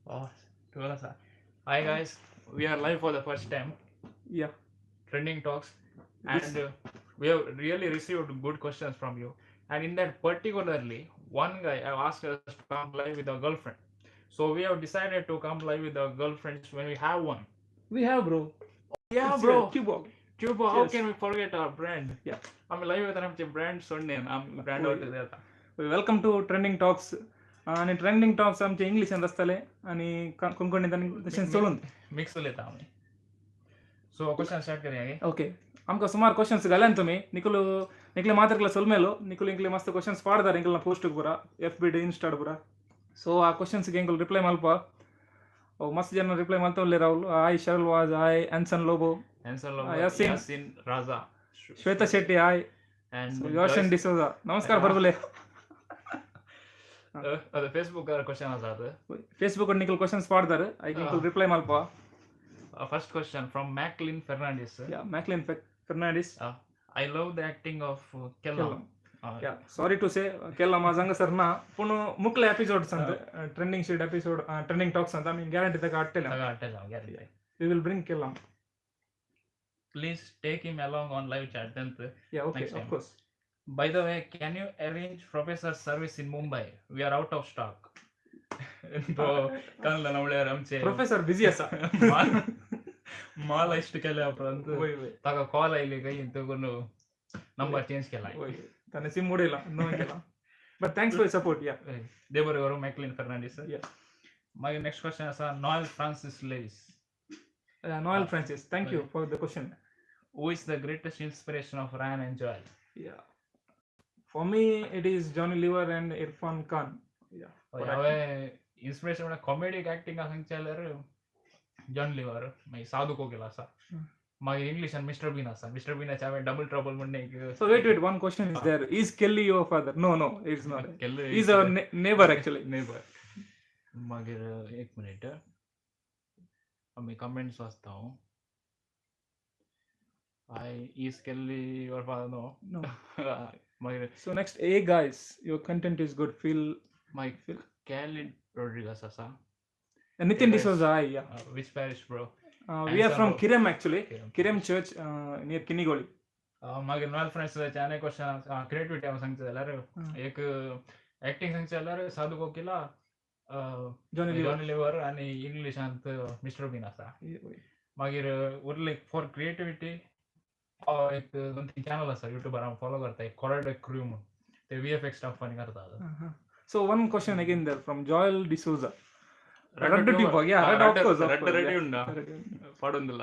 Oh, 12 आसा. Hi guys, we are live for the first time. Yeah. Trending Talks, This and we have really received good questions from you. And in that particularly, one guy have asked us to come live with our girlfriend. So we have decided to come live with our girlfriends when we have one. We have, bro. Yeah, It's bro. here, Tuborg. Tubo, how Yes. can we forget our brand? Yeah. आमी live येताना आमचे brand सोडणे आम brand होय. वरती येता. Welcome to trending talks. आनी trending tox आमचे इंग्लिशान आसतले आनी कोंकणीत आनी तशें चलून. मिक्स उलयता आमी. सो क्वेश्चन स्टार्ट करया गे. ओके, आमकां सुमार क्वेश्चन्स घाल्यान तुमी. निकलो निकले मात्रकला सोलमेलो निकलो इंकले मस्त क्वेश्चन्स पाडदार इंकल पोस्ट पुरा एफ बी इन्स्टाड पुरा. सो ಆ ಕ್ವಶನ್ಸ್ಗೆ ಎಂಕುಲು ರಿಪ್ಲೈ ಮಲ್ಪ. ಅವು ಮಸ್ತ್ ಜನ ರಿಪ್ಲೈ ಮಲ್ತೊಲ್ಲೆ. Rahul hi, Sharal Vaz hi, Anson Lobo. Answer. Yasin. Yasin Raja. Shweta Shetty hi. And Yoshan D'Souza ನಮಸ್ಕಾರ ಬರ್ಬಲೆ. ಅದು ಫೇಸ್ಬುಕ್ ಕ್ವಶನ್ ಆಸ ಅದು. ಫೇಸ್ಬುಕ್ ನಿಕಲ್ ಕ್ವಶನ್ಸ್ ಪಾಡ್ದಾರೆ, ಐಕ್ ನಿಕಲ್ ರಿಪ್ಲೈ ಮಲ್ಪ. First question from Macklin Fernandes. Yeah, Macklin Fernandes. I love the acting of Kellam. Yeah, sorry to say, ಕೆಲ್ಲ ಮಾಜಂಗ ಸರ್ ನಾ ಪುಣ ಮುಕ್ಲೆ ಎಪಿಸೋಡ್ಸ್ ಅಂತ trending sheet episode, trending talks ಅಂತ I guarantee ತಗ ಅಟ್ಟೆಲ್ಲ. Guarantee. We will bring Kellam. Please take him along on live chat ಅಂತ. Yeah, okay. Next of time. Course. By the way, can you arrange professor service in Mumbai? We are out of stock. तो कळलं म्हळ्यार आमचे professor ಬಿಸಿ ಅಸ. माल माल इश्ट केल्या उपरांत वय वय. ताका कॉल आयली काय तगून नंबर चेंज केला. वय, ताने सिम उडयला नो केला, but thanks for support, yeah. दे बरें करूं मॅकलिन फर्नांडीस. Yeah. मागीर नेक्स्ट क्वेश्चन आसा Noel Francis Lewis. Noel Francis, thank you for the question. Who is the greatest inspiration of Ryan and Joel? Yeah, for me it is Johnny Lever and Irfan Khan, yeah. हांवें inspiration म्हळ्यार कॉमेडीक acting सांगचें जाल्यार John liver, मागीर साधू कोकील आसा. मागीर इंग्लिशान mister बीन आसा. मिस्टर बीनाचे हांवें डबल ट्रबल म्हणून एक. So wait, wait, one question is there. Is Kelly your father? No, it's not. केल्ले. Is our neighbor actually. Neighbour. मागीर एक मिनीट, आमी कमेंट्स वाचता हांव. I is Kelly your father? No. No. मागीर So next, hey guys, your content is good. Feel मागीर कॅलिड Rodrigues आसा. Nitin Hey, guys. D'Souza, hi, yeah. Which parish, bro? We are Handsome from bro. Kirem actually. Kirem. Kirem Church, near Kinnigoli. मागीर नॉयल फ्रेंड्साचे आनी question, creativity हांव सांगता जाल्यार एक acting सांगचें जाल्यार साधू कोकिला, Johnny Lever. Johnny liver आनी इंग्लिशांत मिस्टर बीन आसा. मागीर उरले फॉर क्रिएटिविटी एक दोन तीन चॅनल आसा युट्यूबार हांव फॉलो करता. एक कॉरिडॉर क्रू म्हणून, ते व्ही एफ एक्स स्टफ आनी करतात. So one question again there from Joel D'Souza. Red Tuborg, yeah, red, of course, of course, ready yeah. ಉಂಡಾ ಪಾಡೊಂದಿಲ್ಲ.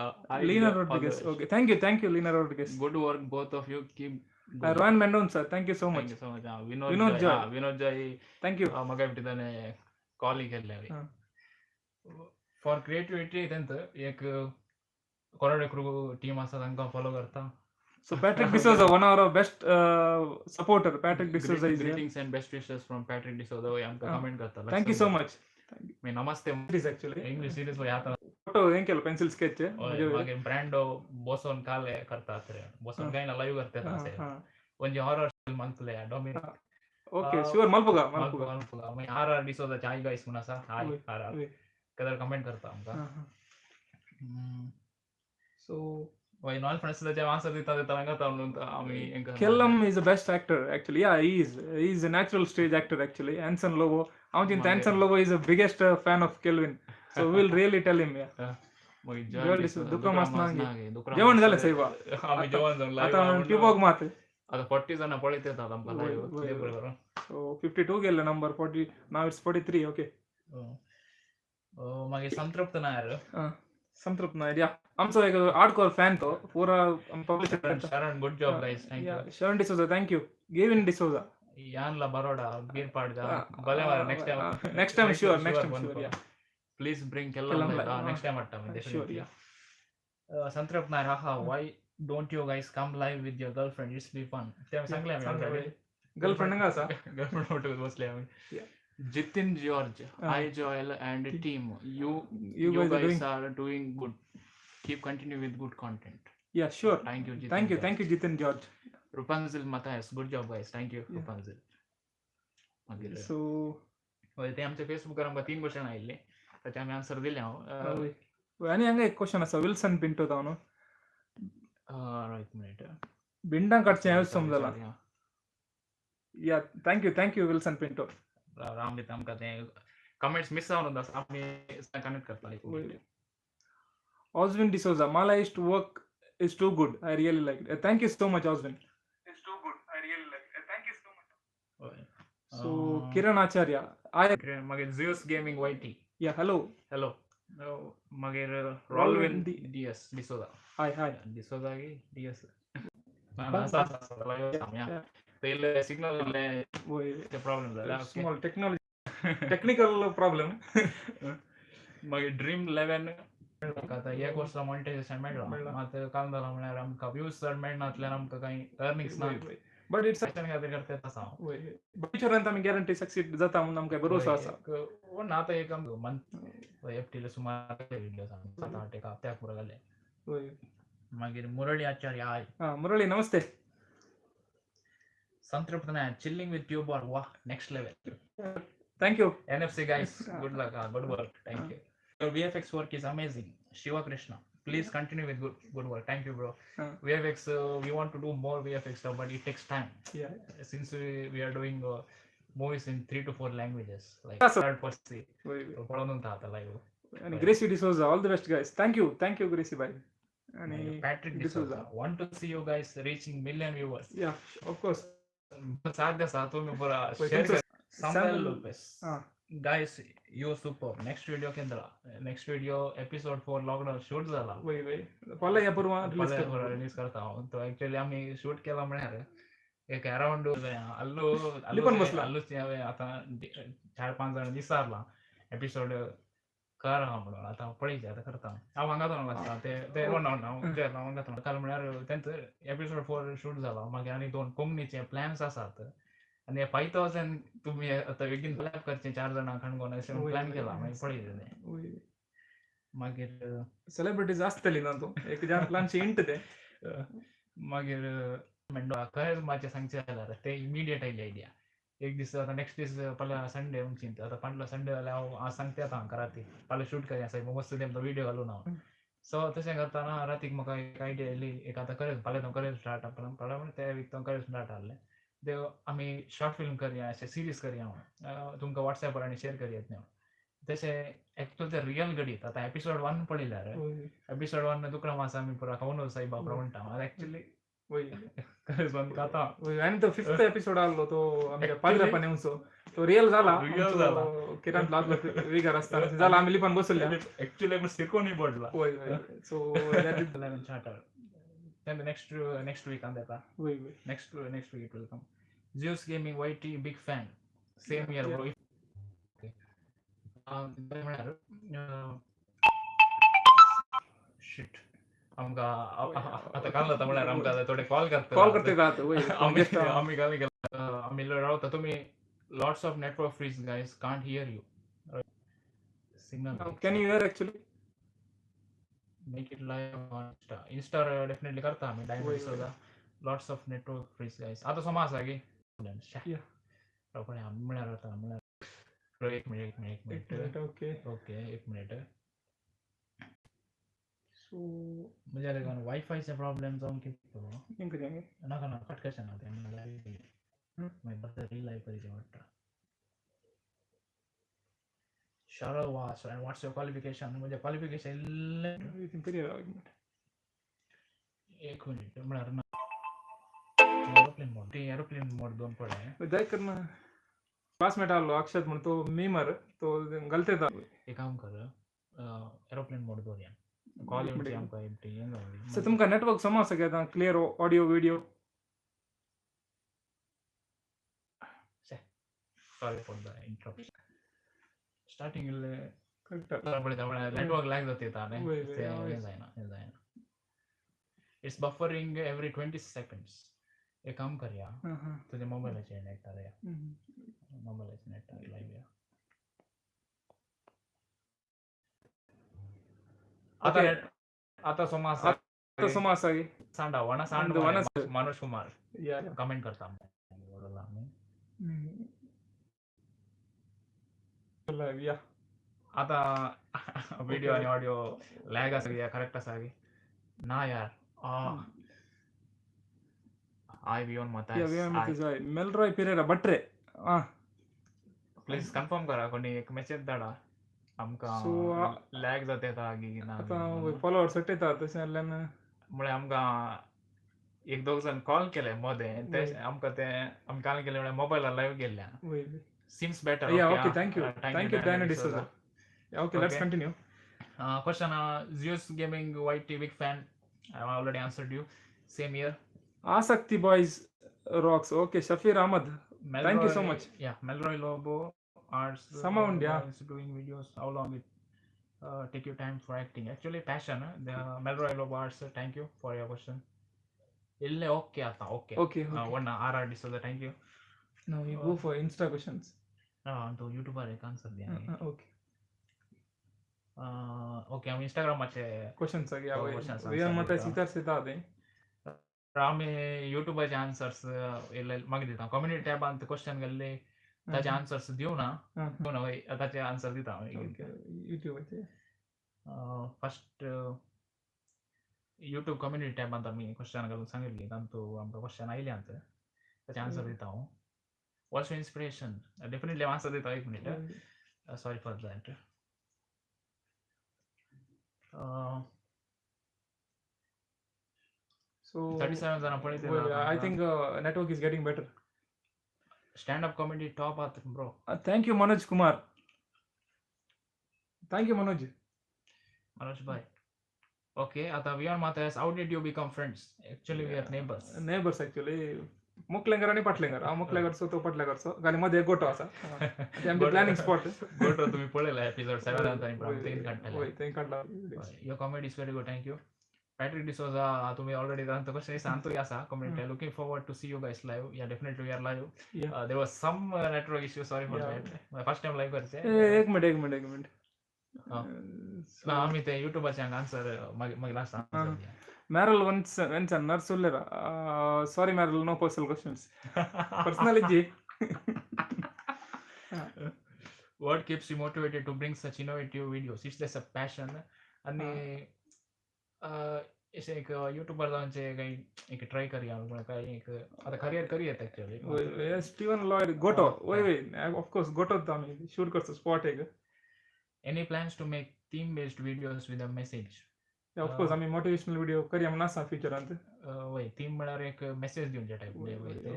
Lena Rodriguez. Okay, thank you, thank you, Lena Rodriguez. Good work, both of you, keep. Rohan Mendonca, thank you so much. Thank you so much. Vinod Vinod Joy. Joy. Vinod Joy. Thank you. मगा ಬಿಟ್ಟಿದ್ದಾನೆ ಕಾಲಿಗೆ ಎಲ್ಲ. For creativity tenth एक ಕೊರಡೆ ಕ್ರೂ team ಆसा, तांकां follow करता. So Patrick D'Souza, one of our best supporter, Patrick D'Souza is here. Greetings and best wishes from Patrick D'Souza. आमकां comment करता. Thank you so much. मी नमस्ते. It is actually. English series आता. Photo हें केलो pencil sketch. मागीर Brando बोसोन काले करतात रे, बोसोन काय ना लाईव्ह करतात असे ಒಂಜಿ ಹಾರರ್ ಫಿಲ್ಮ್ ಅಂತಲೆ ಡೊಮಿನಿಕ್. ಓಕೆ, ಶೂರ್, ಮಲ್ಪುಗ ಮಲ್ಪುಗ. ಮಲ್ಪುಗ. ಮಾಗೀರ್ R R D'Souza, hi guys म्हणून आसा. हाय. R R Kedar comment करता आमकां. ಸೊ वय नॉन फ्रेंड्स आन्सर दिता ते तरंगा म्हणून आमी. Kellam is the best actor actually. Yeah, he is a natural stage actor actually. Anson Lobo. I think Anson Lobo is the biggest fan of Kelvin. So we'll really tell him. Yeah. मागीर Joel D'Souza, दुकरा मास नांगे. जेवण झालं साहेबा? आमी जेवण जावन आता live. ट्युबॉग मात. आता 40 जण पळयत येतात आमकां वय, लाईव्ह. वय, वय. So 52 गेले number, 40 now, it's 43. Okay. मागीर संतृप्त नायर. संतृप्त नायर, yeah. आमचो एक हार्डकोर फॅन तो पूरा publisher. Sharan, good job guys, thank you. Sharan D'Souza, thank you. Gavin D'Souza. यानला Baroda Bir पाडगा भले मारे next time. Next time sure, next time sure, yeah. Please bring Kellam Kellam live. Next time ಅಟ್ಟ. Sure, yeah. Santrupt Nair, haha, why don't you guys come live with your girlfriend? It's be fun. ते आमी सांगले आमी already. Girlfriend हांगा आसा. Girlfriend ಒಟ್ಟಿಗೆ बसले आमी. Jitin George, hi Joel and team, you You you guys are guys doing are doing good, keep continue with good content. Yeah, sure. Thank you, Jitin Thank you, George. Thank you, Jitin George. Rupanzil Matthias, good job guys, thank you. Rupanzil. मागीर So हय, ते आमच्या फेसबुकार आमकां तीन question आयिल्ले. ताचे आमी answer दिलें हांव. आनी हांगा एक क्वेश्चन आसा विल्सन पिंटो जावन. एक मिनिट. बिंडां काडचें हांवें समजलां. Yeah, thank you, thank you Wilson Pinto. Ram दिता आमकां तें कमेंट्स मिस जावन आसा, आमी कनेक्ट करता. Oswin D'Souza, Mala is to work is too good. I really like it. Thank you so much, Oswin. It's too good. I really like it. Thank you so much. So Kiran Acharya, I मागीर Zeus Gaming YT. Yeah, hello. Hello. मागीर Rolwin DS D'Souza. Hi, hi. D'Souza की DS. पयले signal problem जाला. Small technology technical problem. मागीर dream 11 आतां एक वर्सा monetisation मेळ्ळां, मात काम जालां म्हळ्यार आमकां व्यूज चड मेळनातल्यान आमकां कांय अर्निंग्स ना. बट it's खातीर करता आसा हांव. फ्युचरांत आमी गॅरंटी सक्सीड जाता म्हणून आमकां भरोसो आसा. पूण आतां एक आमकां मंथ एफटीले सुमार व्हिडियोज 7-8 एक हप्त्याक पुरो जाले. मागीर मुरळी आचार्य. हाय मुरळी, नमस्ते. Santrupta Nair, chilling with Tube वाह, next level. Thank you. NFC guys, good luck, good work. Thank you. Your VFX work is amazing. Shiva Krishna, please continue with good work. Thank you, bro. VFX, we want to do more VFX stuff, but it takes time. Yeah. Since we are doing movies in 3 to 4 languages, like third person. पळोवन आता live. And Gracie D'Souza, all the best guys. Thank you, thank you Gracie bhai. And Patrick D'Souza, want to see you guys reaching million viewers. Yeah, of course. साध्य आसा तुमी पुरा share. Samuel Lopez, guys you super. Next video केंद्रा, next video episode 4 lockdown shoot जाला. वय वय फाल्यां ह्या परवां रिलीज करता हांव. तो एक्चुअली आमी शूट केला म्हळ्यार एक अरावंड अल्लू अल्लूच हांवें आतां 4-5 जाण विचारलां एपिसोड कर आहा म्हणून. आतां पळयचें आतां करता हांव. हांगा आसता ते ते हांगा काल म्हळ्यार तेंचो एपिसोड 4 शूट जाला. मागीर आनी 2 कोंकणीचे प्लॅन्स आसात आनी 5000 तुमी आतां बेगीन प्लॅन करचें 4 जाणां काणकोण अशें प्लॅन केला. मागीर पळयलें तें. मागीर सेलिब्रिटीज आसतली ना तूं एक जाण प्लॅनचे इंट ते. मागीर मेंडो खरेंच मातशें सांगचें जाल्यार ते इमिडिएट आयली आयडिया. एक दीस आतां नेक्स्ट दीस फाल्यां संडे आमची, आतां फाटलो संडे जाल्यार हांव आज सांगता आतां हांकां राती फाल्यां शूट करया सायब, मस्त तेमकां व्हिडियो घालून हांव. सो तशें करतना रातीक म्हाका एक आयडिया आयली एक आतां करें फाल्यां हांव करें स्टार्ट फाल्यां म्हणल्यार त्या वीक हांव करें स्टार्ट आहलें. ते आमी शॉर्ट फिल्म करया अशें सिरीज करया हांव तुमकां वॉट्सॅपार आनी शेर करया न्हू. तशें एक्चुअल ते रियल घडीत आतां एपिसोड 1 पळयल्यार एपिसोड 1 दुकरा मास आमी पुरा खावन सायबा पुरा म्हणटा. आतां एक्चुअली आनी तो 5th episode आहलो तो आमच्या पाद्रपान येवचो तो रियल जाला. रियल जाला किरांत लागलो विगार आसतना जाला आमी लिपान बसले. एक्चुअली सिरकोनी पडला. वय वय. So 11 charter then next week on that. वय वय. Next week it will come. Zeus Gaming YT big fan. Same here bro. Okay. Shit. आमकां आतां काल जाता म्हळ्यार आमकां आतां थोडे कॉल करता कॉल करता रावता. वय आमी काल आमी रावता तुमी. Lots of network freeze guys, can't hear you. Signal can you hear actually? Make it live on Insta. Insta definitely करता आमी डायमंड सुद्दां. Lots of network freeze guys. आतां समा आसा की आमी म्हळ्यार रावता म्हळ्यार एक मिनिट एक मिनिट ओके ओके एक मिनिट. सो म्हणजे वायफायचे प्रॉब्लेम जावन कितें नाका ना कट कशें ना तें मागीर रील करचें पडटा. Sharal was and what's your qualification? म्हणजे क्वालिफिकेशन एक मिनिट म्हळ्यार ना एरोप्लेन मोड एरोप्लेन मोड दोन पडले जाय कर ना. क्लासमेट आहलो अक्षत म्हण तो मीमर तो गलते. एक काम कर एरोप्लेन मोड दवरया. कॉल येवची आमकां हें जावं. सो तुमकां नेटवर्क समा आसा की clear audio video? Sorry for the interruption. Starting इल्लें नेटवर्क लॅग जाता हें जायना हें जायना. It's buffering every 20 seconds. एक काम करया तुज्या मोबायलाचेर नेट हाडया. मोबायलाचेर नेट लायव्ह या. आतां आतां सोमा आसा. आतां सोमा आसा की सांडा वणा सांड वणा मनोज कुमार कमेंट करता आमी. लायव्ह या. आतां व्हिडिओ आनी ऑडियो लॅग आसा कित्याक करेक्ट आसा की ना यार. I Vion Mathias. Melroy Pereira बट्रे. Please confirm करा कोणी एक मेसेज धाडा आमकां लॅग जाता येता की ना. आतां फॉलोवर्स वाडयता तशें जाल्यार म्हळ्यार आमकां एक दोग जाण कॉल केले मदें ते आमकां ते आमी कॉल केले म्हळ्यार मोबायलार लायव्ह गेल्ल्या. Seems better. Okay, thank you. Thank you, Daniel D'Souza. Okay, let's continue. Question, Zeus Gaming YT big fan. I already answered you. Same here. Asakti Boys rocks. Okay, Shafir Ahmad. Melroy, thank you so much. Yeah, Melroy Lobo arts. Someone, yeah. Is doing videos. How long it take your time for acting? Actually, passion. The Melroy Lobo arts. Thank you for your question. Ille okay ata okay. Okay. One RR D'Souza. Thank you. Now we go for Insta questions. तो YouTuber एक answer दिया. Okay. Okay, हम Instagram माचे questions आ Gaya. V R मत सीधा सीधा दे आमी यूट्यूबाचे answers मागीर दिता. Community टॅबांत question गेल्ले ताचे आन्सर्स दिवना दिवना ताचे आन्सर दिता यूट्यूबाचे. फर्स्ट यूट्यूब कम्युनिटी टॅबांत आमी क्वेश्चन घालून सांगिल्ली तांतू आमकां क्वेश्चन आयले आतां ताचे आन्सर दिता हांव. What's your inspiration? Definitely answer दिता एक minute. Sorry for that. So 37 jana पळयते. I think network is getting better. Stand up comedy top आत bro. Thank you Manoj Kumar. Thank you Manoj. Manoj bhai. Okay, आता we are Matthias. How did you become friends? Actually we are neighbors. Neighbors actually. मुकलेंगर आणि पाटलेंगर. हांव मुकलेंगरचो तो पाटलेंगरचो आनी मदें एक गोटो आसा. आमचे प्लॅनिंग स्पॉट. गोटो तुमी पळयला एपिसोड 7 आनी काडटले. वय थंय काडला. Your comedy is very good. Thank you. Patrick D'Souza तुम्ही ऑलरेडी तांचो क्वेश्चन सांगतो आसा community. Looking forward to see you guys live. Yeah definitely we are live. There was some network issue, sorry for that. First time live करचे. एक minute एक minute एक minute. ना आमी ते यूट्यूबाचे आन्सर मागीर लास्ट आन्सर दिया. Meryl Venson nurse ullera. Sorry Meryl, no personal questions. Personally ji. What keeps you motivated to bring such innovative videos? It's just a passion. आणि अशें एक यूट्यूबर जावचे काही एक ट्राय करया काय एक आतां करियर करूं एक्चुअली. स्टीवन लॉयड गोटो. वय वय ऑफकोर्स गोटो आमी शूट करचो स्पॉट एक. Any plans to make theme based videos with a message? Of course आमी मोटिवेशनल व्हिडिओ करया म्हूण आसा फ्युचरांत. वय थीम म्हळ्यार एक मेसेज दिवचे टायप ते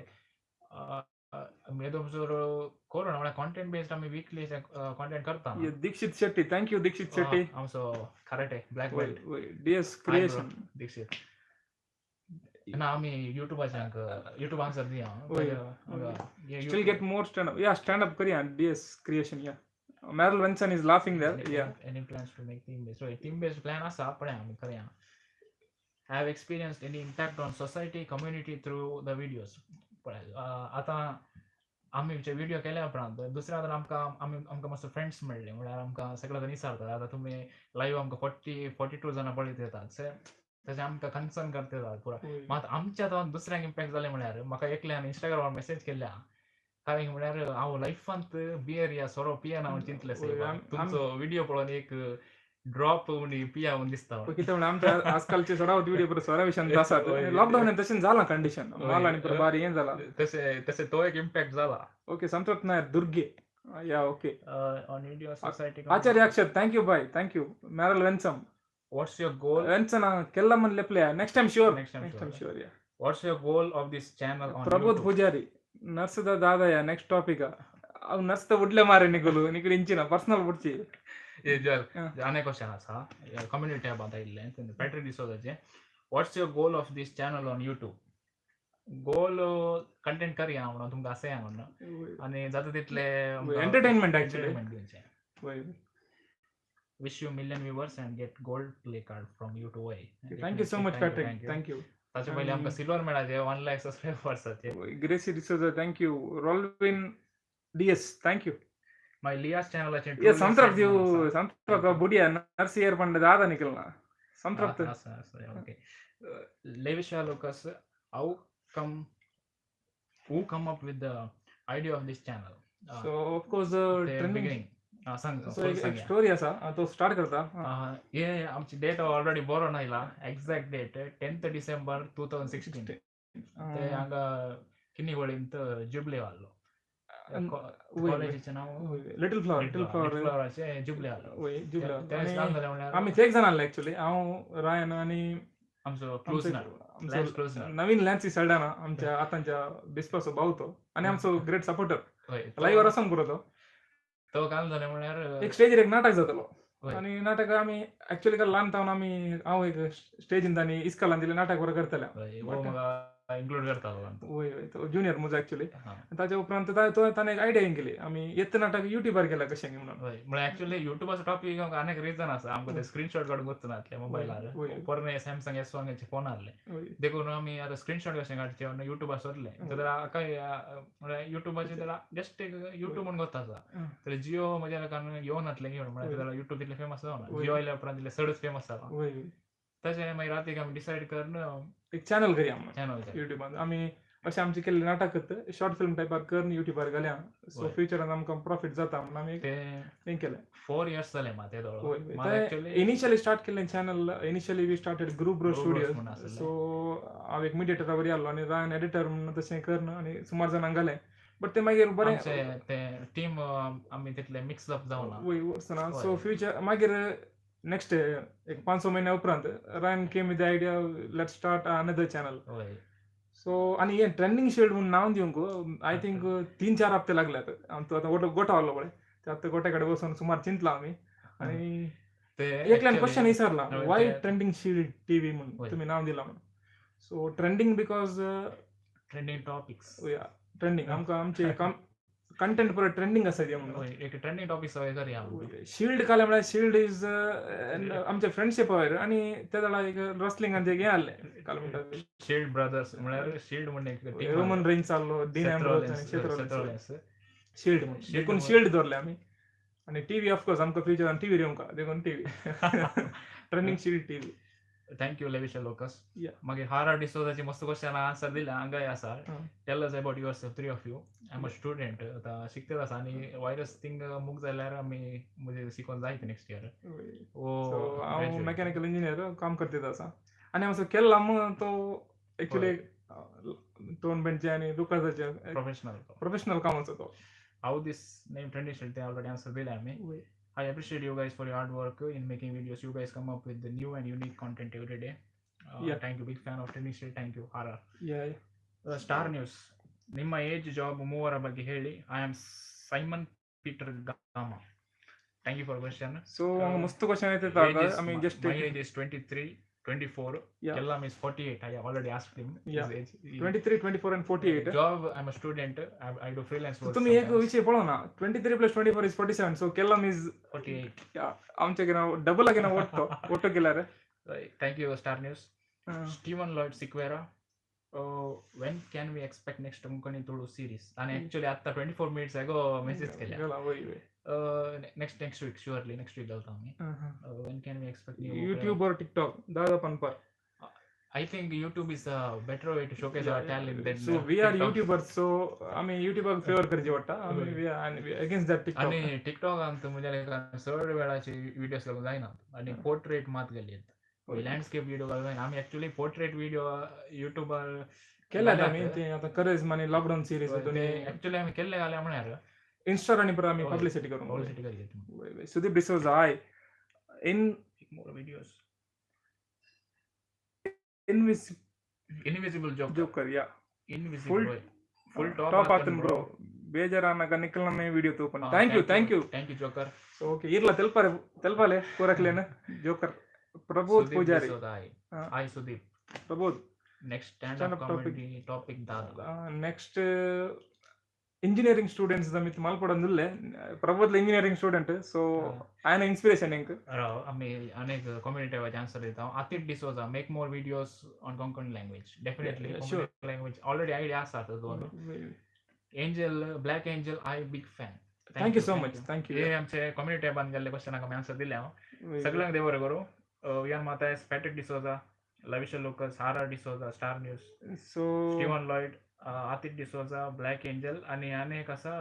येदोसर कोरोना म्हळ्यार कॉन्टेंट बेस्ड आमी वीकली कॉन्टेंट करता. Dikshit Shetty. Thank you Dikshit Shetty. आमचो karate black belt DS creation Dikshit. ना आमी यूट्यूबाचे यूट्यूब आन्सर दिया. Still get more stand up. Yeah stand up करया DS creation. Yeah Meryl Venson is laughing there. Yeah. Any plans to make theme based? So theme based plan asa apne ami karya. Have experienced any impact on society, community through the videos? आता आमी जे video केल्या उपरांत दुसऱ्या आमकां आमी आमकां मातसो friends मेळ्ळे म्हळ्यार आमकां सगळे जाण विचारतात. आतां तुमी लायव्ह आमकां 42 जाणां पळयत येतात तशें आमकां कन्सर्न करतात पुरा. मात आमच्या जावन दुसऱ्यांक इम्पॅक्ट जालें म्हळ्यार म्हाका एकल्यान इंस्टाग्रामार मेसेज केल्या कारण म्हळ्यार हांव लायफांत बियर या सोरो पियेना म्हूण चिंतलें. तुमचो व्हिडिओ पळोवन एक ड्रॉप म्हूण पिया म्हूण दिसता. कितें म्हणल्यार आमच्या आजकालचे चडावत व्हिडिओ पुरो सोऱ्या विशयान आसात. लॉकडाऊन तशें जालां कंडिशन माल आनी पुरो बारी हें जालां तशें तशें तो एक इम्पॅक्ट जाला. Okay Santrupth Nair Durge. Yeah okay. On India society Acharya Akshat thank you bye. Thank you Meryl Vensam. What's your goal? Venson केल्ला म्हण लेपले. Next time sure. Next time sure. Yeah what's your goal of this channel on Prabodh Pujari ನರ್ಸ್ದ Dadayya next topic. ಅವ್ ನರ್ಸ್ದ ಉಡ್ಲೆ ಮಾರೆ ನಿಕುಲು ನಿಕುಲು ಇಂಚಿನ personal ಬುಡ್ಚಿ. ಅನೇ question ಆसा community tab ಅಂತ ಇಲ್ಲೇ Patrick ಡಿಸೋಜಾಚೆ. What's your goal of this channel on YouTube? Goal content करया म्हणून तुमकां आसा म्हणून आनी जाता तितले एंटरटेनमेंट एक्चुअली दिवचें. Wish you million viewers and get gold play card from YouTube. Thank you so much Patrick. Thank you. ताचे पयलीं आमकां सिल्वर मेळाचे 1 लाख सबस्क्रायबर्साचे. Gracy D'Souza thank you. Rolvin DS thank you. My Lias चॅनलाचे ये संत्रप्त you संत्रप्त बुडिया नर्सियर पंड दादा निकलना Santrupth. Okay Levisha Lucas, how come who come up with the idea of this channel? So of course beginning सांग. So एक story आसा, तो start करता. हे आमची date already बरोवन आयला, एक्झॅक्ट डेट 10th December 2016. ते हांगा किन्नीवळींत जुबले आहलो, कॉलेजीचें नांव लिटल फ्लॉवर. लिटल फ्लॉवराचें जुबले आहलो. जुबले आमी तेग जाण आहले एक्चुअली, हांव, रायन आनी आमचो क्लोज नवीन लॅन्सी सल्डाना, आमच्या आतांच्या बिस्पाचो भाव तो, आनी आमचो ग्रेट सपोर्टर, लायव्हर आसूंक पुरो तो. तो काल जालें म्हळ्यार एक स्टेजीर एक नाटक जातालो, आनी नाटक आमी एक्चुअली काल ल्हान तावन आमी हांव एक स्टेजीन आनी इस्कॉलान दिलें नाटक बरें करताले, इन्क्लूड करतालो. वय वय, तो ज्युनियर म्हजो एक्चुअली. ताच्या उपरांत तो ताणें एक आयडिया केली, आमी येत नाटक युट्यूबार केला कशें म्हणून. म्हळ्यार एक्चुअली युट्यूबाचो टॉपीक आनीक रिजन आसा, आमकां ते स्क्रीनशॉट काडूंक वचनासले मोबायलार, पोरणे सॅमसंग S1 phone आहले, देखून आमी आतां स्क्रीनशॉट कशें काडचें म्हणून युट्यूबार सोदलें. जाल्यार काय म्हळ्यार युट्यूबाचेर जाल्यार जस्ट एक युट्यूब म्हणून गोत आसा, जाल्यार जियो म्हज्या लोकांक येवनासलें घेवन, म्हळ्यार जाल्यार युट्यूब तितलें फेमस जावना, जियो आयल्या उपरांत तितलें चडच फेमस जाला. तशें मागीर रातीक आमी डिसायड करून एक चॅनल करया म्हणून युट्यूबार. आमी अशें आमचें केल्लें नाटक शॉर्ट फिल्म टायपार करून युट्यूबार घालया, सो फ्युचरान आमकां प्रॉफीट जाता म्हणून आमी हें केलें. 4 इयर्स जाले मात. इनिशियली स्टार्ट केल्लें channel, initially we started group bro studio. So हांव एक मिडिएटरा वरी आहलो आनी रायन एडिटर म्हणून तशें करून आनी सुमार जाणांक घालें, बट ते मागीर बरें तें टीम आमी तितलें मिक्स अप जावना. वय वचना. सो फ्युचर मागीर नेक्स्ट एक 5-6 महिन्या उपरांत Ryan came with the idea, let's start another channel. So आनी हें ट्रेंडींग शिल्ड म्हणून नांव दिवंक I think 3-4 हप्ते लागले. आतां आतां गोठो आहलो पळय, ते आतां गोठ्या कडेन बसून सुमार चिंतला आमी, आनी एकल्यान क्वेश्चन विचारला, वाय ट्रेंडींग शिल्ड टीव्ही म्हणून तुमी नांव दिलां म्हणून. So trending because trending topics, trending आमकां आमचे कंटेंट पुरो ट्रेंडींग आसा ते म्हणून एक ट्रेंडींग टॉपिक्स करया. शिल्ड काले म्हळ्यार शिल्ड is आमचे फ्रेंडशीप वयर, आनी ते जाल्यार एक रसलिंगान हें आहलें काल म्हणटा शिल्ड ब्रदर्स, म्हळ्यार शिल्ड म्हणून एक रोमन रेंज चाललो, डीन एम्ब्रोज आनी सेथ रॉलिन्स, शिल्ड म्हणून देखून शिल्ड दवरलें आमी. आनी टीव्ही ऑफकोर्स आमकां फ्युचरान टीव्ही येवंक देखून TV, trending shield TV. Thank you Levisha Locus. मागीर हारा डिसोजाची मस्त क्वेश्चन आन्सर दिला हांगाय आसा. Tell us about yourself, 3 of you. I am a student, आतां शिकतेच आसा आनी वायरस थिंग मूग जाल्यार आमी म्हजें शिकोन जायत नेक्स्ट इयर. हांव मेकॅनिकल इंजिनियर काम करतीत आसा, आनी हांव केल्ला म्हूण तो एक्चुअली टोर्नामेंटचे आनी दुकानाचे प्रोफेशनल काम आसा तो. How this name trending shield तें ऑलरेडी आन्सर दिलें आमी. I appreciate you guys for your hard work in making videos. You guys come up with the new and unique content every day. Thank you. Big fan of Trending Shield. Thank you. RR. Yeah. Star News. Nimma age, job, ಮೂವರ ಬಗ್ಗೆ ಹೇಳಿ. I am Simon Peter Gama. Thank you for question. So ಮಸ್ತ್ question ಐತೆ. I mean just my age is 23, 24. Yeah. Kellam is 48. I already asked him his age. 23, 24 and 48. Job, I'm a student. I do freelance work. तुम्ही एक विषय पळो ना, 23 plus 24 is 47. So Kellam is 48. Yeah, आमचे गेना double गेना ಒಟ್ಟು ಒಟ್ಟು केलार. Thank you Star News. Steven Lloyd Sequeira, when can we expect next Konkani Tulu series? आणि actually आता 24 minutes ago message केल्या. Next week, surely next week घालता आमी. When can we expect new YouTube or TikTok? Dada पनपर. I think YouTube is a better way to showcase our talent than so we are YouTubers, so आमी YouTubeक favour करचे पडटा. आमी we are against that TikTok. आनी TikTok आमकां म्हणजे चड वेळाचे videos लागून जायना, आनी पोर्ट्रेट मात घाली, लँडस्केप व्हिडिओ घालून जायना. आमी एक्चुअली पोर्ट्रेट व्हिडिओ युट्यूबार केल्यात आमी, ते आतां करेज आनी लॉकडावन सिरीज एक्चुअली आमी केल्ले घाले म्हळ्यार इन्स्टार आनी परत आमी पब्लिसिटी करूंक. Publicity curry. Sudeep D'Souza, hi. In more videos. Invisible joker, yeah. Invisible full top ಆತನ್ ಬ್ರೋ. ಬೇಜಾರಾನಾಗ ನಿಖಲ್ನ ವಿಡಿಯೋ ತೂಪನ್. Thank you, thank you, thank you joker. So okay, ಇರ್ಲ ತೆಲ್ಪಾರೆ ತೆಲ್ಪಾಲೆ ಕೂರಕ್ಲೇನ joker. Prabodh Pujari, hi Sudeep. Prabodh, next stand up comedy topic Dada. Next engineering students ದಮಿತ್ ಮಲ್ಪಡೊಂದುಲ್ಲೆ. ಪ್ರಬೋದ್ಲ engineering student, so ಆಯನ inspiration ಎಂಕ್. ಆಮಿ ಅನೇಕ ಕಮ್ಯುನಿಟಿ ವಾಜ್ ಆನ್ಸರ್ ದಿತಾವ್. Atit D'Souza, make more videos on Konkani language. Definitely Konkani language already idea ಆಸ ಅದು. Angel black angel, I big fan. Thank you so much. Thank you. हे आमचे कम्युनिटी ॲपान गेल्ले क्वेश्चनाक आमी आन्सर दिले हांव. सगळ्यांक देव बरें करूं. Vian Mathias, Patrick D'Souza, Lavisha Lucas, R R D'Souza, Star News, so Steven Lloyd, Atit D'Souza, black angel आनी आनी एक आसा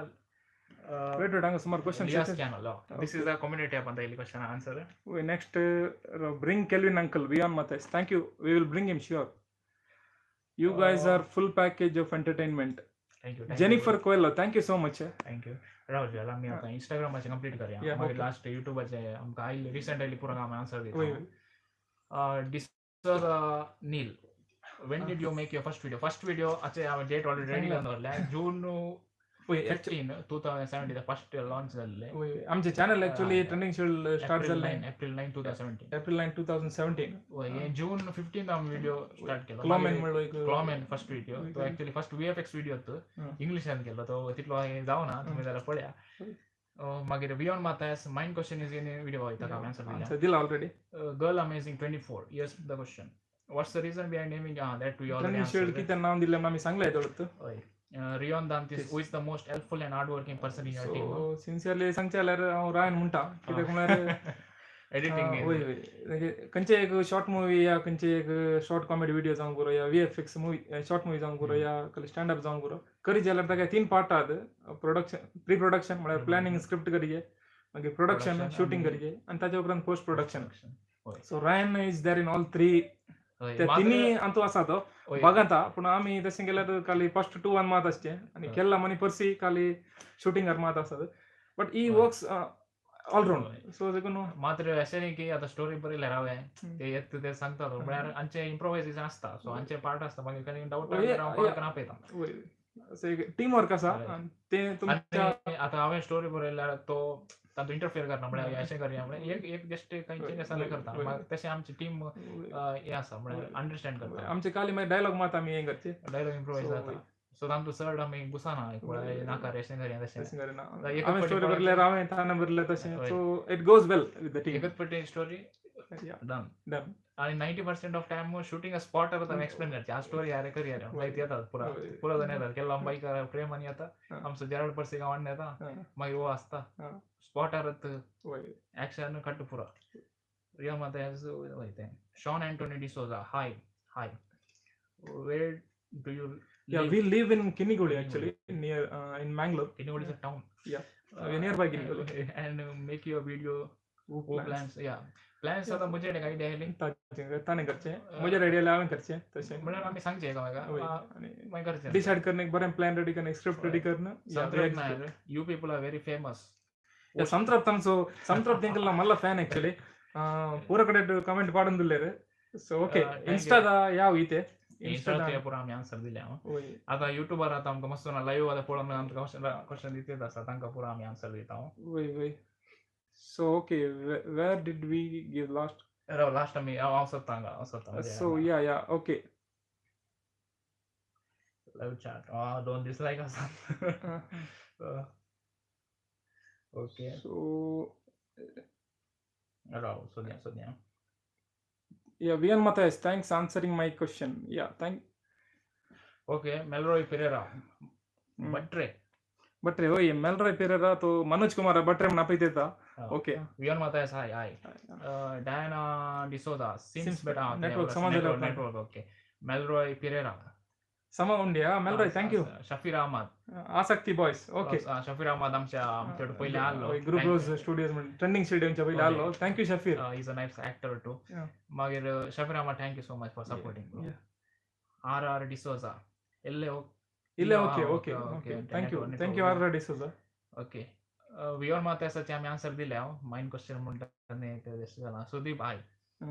ವೇಟ್ ವೇಟ್, ಹಂಗ ಸುಮಾರು question. Elias channel. This is the community app ಅಂತ ಇಲ್ಲಿ question answer. Next, bring Kelvin uncle, Vion Mathias. Thank you, we will bring him, sure. You guys are full package of entertainment. Thank you. Jennifer Coelho, thank you so much. Thank you. Rahul, आमी आतां इंस्टाग्रामाचे complete करया. मागीर last युट्यूबाचे आमकां आयले, recent आयली पुरा आमी answer दिता. D'Souza Neil, when did you make your first video? First video आचे हांवें डेट ऑलरेडी रेडी करून दवरल्या, June 15, 2017 first launch जाल्ले. आमचे channel actually trending shield start जाल्लें April 9, 2017. April 9, 2017. हे जून 15 आमी व्हिडिओ स्टार्ट केलो. क्लॉमॅन म्हणलो एक. क्लॉमॅन फर्स्ट व्हिडिओ तो ऍक्च्युली फर्स्ट व्हीएफएक्स व्हिडिओ तो इंग्लिशान केलो, तो तितलो हांवें जावना, तुमी जाल्यार पळया. मागीर Vion Mathias, mine question is in video, ताका हांवें आन्सर दिल्या. आन्सर दिला already. Girl Amazing 24, yes, the question, what's the reason behind naming that we already trending shield कित्याक नांव दिलें म्हणून आमी सांगलें थोडं. हय. Rion Dantis, who is the most helpful and hardworking person in your team? So sincerely सांगचें जाल्यार हांव रायन म्हणटा, कित्याक म्हळ्यार एडिटिंग. वय वय, खंयचे एक शॉर्ट मुवी या खंयचे एक शॉर्ट कॉमेडी व्हिडिओ जावंक पुरो या व्हीएफएक्स मुवी शॉर्ट मुवी जावंक पुरो या कसले स्टँड अप जावंक पुरो, करीत जाल्यार ताका तीन पार्ट आहात. प्रोडक्शन, प्री प्रोडक्शन म्हळ्यार प्लॅनिंग, स्क्रिप्ट करचे, मागीर प्रोडक्शन, शूटिंग करचे आनी ताच्या उपरांत post production. So Ryan is there in all three. ते तिन्ही अंतू आसा, तो बघता. पूण आमी तशें केल्यार खाली फर्स्ट टू वन मात आसचे आनी केल्ला मनी पर्सी खाली शूटिंगार मात आसत, but he works all round, so देखून. मात्र अशें न्ही की आतां स्टोरी बरयल्यार हांवें ते येत ते सांगता, म्हळ्यार आमचे इम्प्रोवायझेशन आसता, सो आमचे पार्ट आसता, मागीर केन्ना डावट हांव कोणाक आपयता. वय, टीम वर्क आसा ते तुमच्या. आतां हांवें स्टोरी बरयल्यार तो तातूंत इंटरफियर करना, म्हळ्यार अशें करया म्हळ्यार एक एक जस्ट कांय चेंजीस जाल्यार करता. तशें आमची टीम हें आसा, म्हळ्यार अंडरस्टँड करता. आमचे खाली मागीर डायलॉग मात आमी हें करचे. डायलॉग इम्प्रोवायज जाता, सो तांतूं चड आमी घुसना, नाका रे अशें करया तशें. हांवें स्टोरी बरयल्यार हांवें, ताणें बरयल्यार तशें, so it goes well with the team. एकच पटी स्टोरी डन. डन. आणि 90% ऑफ टायम शूटिंग स्पॉटार आमी एक्सप्लेन करचे, हा स्टोरी अरे करया रे, मागीर येतात पुरा पुरो जाण येतात. केन्ना बायकार प्रेमान येता, आमचो जेराल्ड पर्सी गांवान येता, मागीर हो आसता स्पॉटारच एक्शन कट पुरो. रियल मात वयता. Sean Anthony D'Souza, hi hi, where do you Yeah, we live in Kinnigoli actually, near in Mangalore. Kinnigoli is a town. Yeah, we're nearby Kinnigoli. And make your video. Who plans? Yeah, plans आतां म्हजे कडेन idea आयली. ताणें करचें, म्हजेर idea हांवें करचें तशें. म्हळ्यार आमी सांगचें एकामेकाक, मागीर करचें. डिसायड करून एक बरें प्लॅन रेडी करून, स्क्रिप्ट रेडी करून. Santrap Nair, you people are very famous. Santrap आमचो संत्रप तेंकल मल्ल फ्यान एक्चुअली, पूरा कडेन कमेंट पाडून दिल्लेर. सो ओके, इन्स्टादा याव इते. इन्स्टाचे पुरा आमी आन्सर दिले हांव. आतां युट्यूबार आतां आमकां मस्त लायव्ह आतां पळोवन आमकां क्वेश्चन दित आसा, तांकां पुरा आमी आन्सर दिता हांव. वय वय, so okay, where did we give last? Rao, last आमी हांव सोदता हांगा, हांव सोदता. सो या या, okay. Live chat दोन दीस लायक आसा. Okay. So Rao, सोदया सोदया. Yeah, Vian Matthias, thanks answering my question. Yeah, thank. Okay, Melroy Pereira. Batre. Batre, ओय Melroy Pereira तो मनोज कुमार बट्रे म्हणून आपयता. Okay. Vian Matthias, hi hi. Diana D'Souza, seems better. Network समा जालें. Network okay. Melroy Pereira. समा उंडिया Melroy, thank you. Shafir Ahmad. आसक्ती boys, okay. Shafir Ahmad आमच्या आमच्या पयलीं आसलो. ग्रुप रोज स्टुडियोज म्हण ट्रेंडिंग स्टुडियोच्या पयलीं आसलो. Thank you Shafir. Is a nice actor too. मागीर Shafir Ahmad, thank you so much for supporting. R R D'Souza, इल्ले इल्ले okay okay okay, thank you, thank you R R D'Souza. Okay, वियोर मात्यासाचे आमी answer दिले हांव. मायन question म्हणटा तें जालां. सुदीप, हाय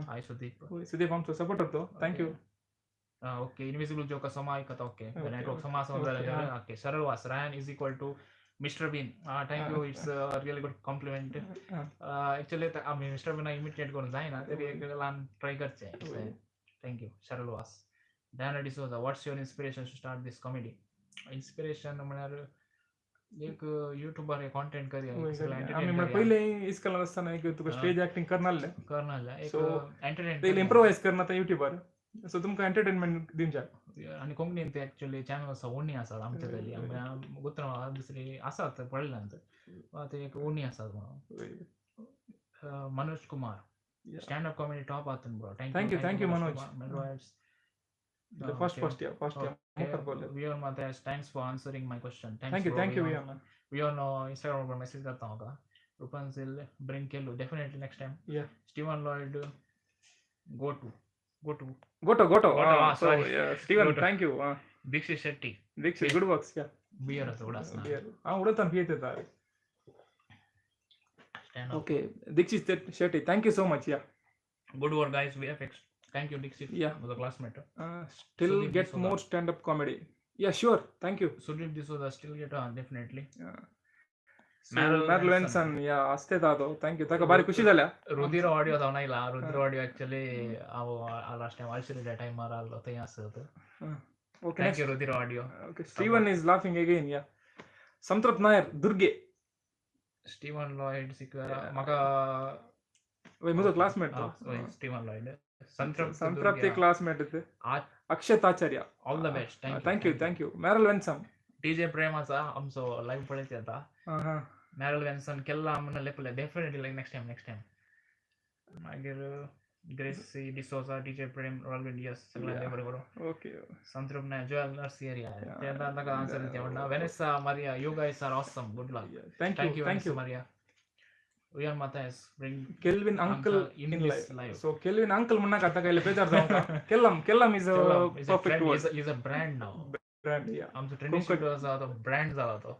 हाय सुदीप. सुदीप आमचो सपोर्टर तो, thank you. Okay, invisible joker समा आयकता. ओके, नेटवर्क समा आसा जाल्यार okay. Saral Vas, Ryan is equal to Mister Bean. Thank you, it's really good compliment. Actually आमी मिस्टर बीना इमिटेट करूंक जायना, तरी एक ल्हान ट्राय करचें. Thank you Saral Vas. Diana D'Souza, what's your inspiration to start this comedy? Inspiration म्हळ्यार एक युट्यूबार कॉन्टेंट करया. आमी म्हळ्यार पयलीं इस्कॉलान आसतना एक तुका स्टेज एक्टिंग करनासलें. करनासलें, एक एंटरटेन इम्प्रोवायज करना ते युट्यूबार, सो तुमकां एंटरटेनमेंट दिवंक जाय. आनी कोंकणीन ते एक्चुअली चॅनल आसा उणी आसात आमचे तरी, गोत्र दुसरी आसात पळयल्यान ते एक उणी आसात म्हणून. Manoj Kumar, stand up comedy top आतां bro. Thank you, thank you Manoj. First first yeah first yeah मुखार पावले. Vion Mathias, thanks for answering my question. Thank you thank you Vion. Vion Instagram message करता म्हाका. Rupansil bring Kellu definitely next time. Yeah. Steven Lloyd go to go to Goto Goto. Goto, so sorry. Steven Goto. Thank you. Dikshit Shetty. Dikshit good works. Yeah, beer आसा उडास ना. Beer हांव उडयता पियेता. Stand up. Okay, Dikshit Shetty, thank you so much. Yeah. Good work guys, VFX. Thank you Dikshit. Yeah. म्हजो classmate. Still Sudeep get D'Souza. More stand up comedy. Yeah, sure, thank you. Sudeep D'Souza still get definitely. Marl Marl Venson, yeah, ಅಷ್ಟೇ Dadu, thank you. ತಾಕ ಬಾರಿ ಖುಷಿ ಜಾಲ. रुधिर audio जावन आयला. रुधिर ऑडियो एक्चुअली हांव लास्ट टायम आलशिरे टायमार आसलो थंय आसत. Okay. Thank you Rudhir audio. Okay, Steven is laughing again. Yeah, Santrupt Nair Durge. Steven Lloyd Sequeira. Yeah. म्हाका म्हजो classmate. Steven Lloyd Santrupt Santrupti classmate. Akshat Acharya. All the best. Thank you. Thank you thank you. Meryl Venson. TJ Prem आसा आमचो live पळयत येता. मॅरल वेन्सन केल्ला म्हणून लेपले definitely like next time next time. मागीर Gracy D'Souza, TJ प्रेम, रॉल्विन Diaz सगळ्यांनी बरें करूं. ओके. संतृप्त नायक, जोएल नर्सियरिया ते ताका आन्सर दिता म्हणटा. Vanessa Maria, you guys are awesome, good luck. Thank thank you you. Thank you. Maria. Vion Mathias bring Kelvin uncle in in this live. Live. So Kelvin uncle म्हणनाका, ताका इल्लें बेजार जावंका. Kellam Kellam is a perfect word. Is a brand now. Brand, yeah. आमचो trending Konkan. आसा तो brand जाला तो.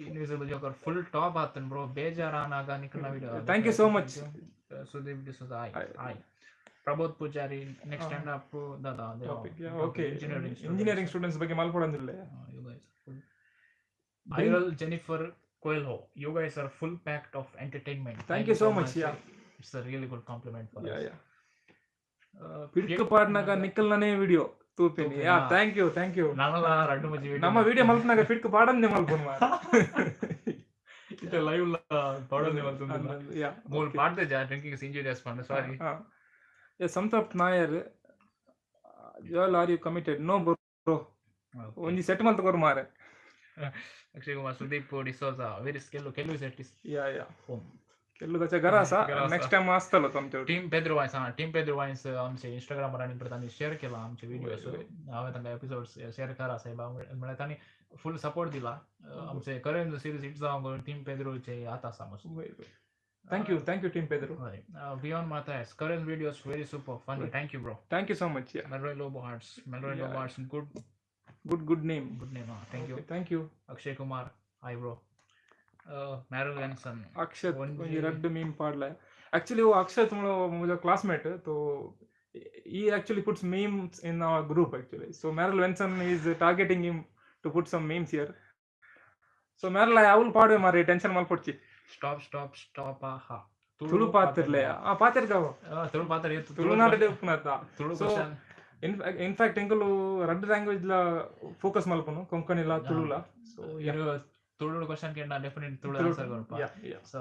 Invisible joker फुल top आतन bro ಬೇಜಾರ್ ಆನಾಗ ನಿಖಿಲ್ನ video. Thank you so much. Sudeep D'Souza, hi. Hi. Hi Prabodh Poojary, next stand up Dada. Topic, okay. Engineering. Engineering students ಬಗ್ಗೆ ಮಲ್ಪಡಂದಿಲ್ಲ. You guys Iral Jennifer Coelho, you guys are full packed of entertainment. Thank you so much, yeah. It's a really good compliment for yeah us. Yeah, ಪಿಡ್ಕ ಪಾಡ್ನಾಗ ನಿಖಲ್ನನೇ video ತೂಪಿನಿ. ತೂಪಿನಿ, yeah. ಹಾ. Thank you thank you. ನನಲ ರಡ್ಡು Maji video. ನಮ್ಮ video ಮಲ್ಪನಾಗ ಪಿಡ್ಕ ಪಾಡಂದೆ ಮಲ್ಪುನು. ಇತ್ತೆ live ಲ ಪಾಡೊಂದೆ ಮಲ್ತೊಂದುಲ್ಲ. ಯಾ. ಮೂಲು ಪಾಡ್ದೆ ಜಾ ಡ್ರಿಂಕಿಂಗ್ is injurious ಪಂಡ, sorry. Santrupt Nair, Joel, are you committed? No bro, ಒಂಜಿ ಸೆಟ್ ಮಲ್ತ್ ಕೊರು ಮಾರೆ. ಅಕ್ಷಯ್ ಕುಮಾರ್, ಸುದೀಪ್ ಡಿಸೋಜಾ ವೆರಿ ಸ್ಕೆಲ್ಲು ಕೆಲ್ಲು set is yeah yeah. Home. ಕೆಲ್ಲು ದಚ ಗರಾಸ. ಗರಾಸ. ನೆಕ್ಸ್ಟ್ ಟೈಮ್ ಆಸ್ತलो ತುಮಚೆ. ಟೀಮ್ ಪೆದ್ರು ವೈನ್ಸ್, ಹಾ, ಟೀಮ್ ಪೆದ್ರು ವೈನ್ಸ್ आमचे इंस्टाग्रामार आनी परत आमी शेअर केला आमचे व्हिडिओज. हांवें तांकां एपिसोड्स शेअर करा साहेबा म्हळ्यार तांणी फूल सपोर्ट दिला. आमचे करंट सिरीज हिट जावंक टीम पेद्रोचे हात आसा मस्त. Thank you thank you team Pedro. Beyond Mathias, current videos very super funny. Thank you bro. Thank you so much. Yeah. Melroy Lobo Hearts, Melroy Lobo Hearts, good. Good good name. Good name. Thank you. Thank you. Akshay Kumar, hi bro. Meryl Venson. Akshat ಒಂಜಿ ಒಂಜಿ ರಡ್ಡ್ ಮೀಮ್ ಪಾಡ್ಲೆ. Actually ಓ Akshat ಮುಜ classmate ತೋ he actually puts memes in our group actually. So Meryl Venson is targeting him to put some memes here. So Meryl, I will ಪಾಡ್ವೆ ಮಾರಿ, tension ಮಲ್ಪೊಡ್ಚಿ. Stop stop stop ಆಹಾ. ತುಳು ಪಾತಿರ್ಲೆ, ಆ ಪಾತಿರ್ಗಾವ. ತುಳು ಪಾತ್ರ. Tulunadu ಉಪ್ಪುನತ್ತ. Tulu So, question. In fact ಎಂಕುಲು ರಡ್ಡ್ language ಲ focus ಮಲ್ಪುನು, ಕೊಂಕಣಿಲ ತುಳುಲ. So ಇರು Tulu question ಕೇಂದ್ರ ಡೆಫಿನೆಟ್ ತುಳು ಆನ್ಸರ್ ಕೊರ್ಪ. Yeah. So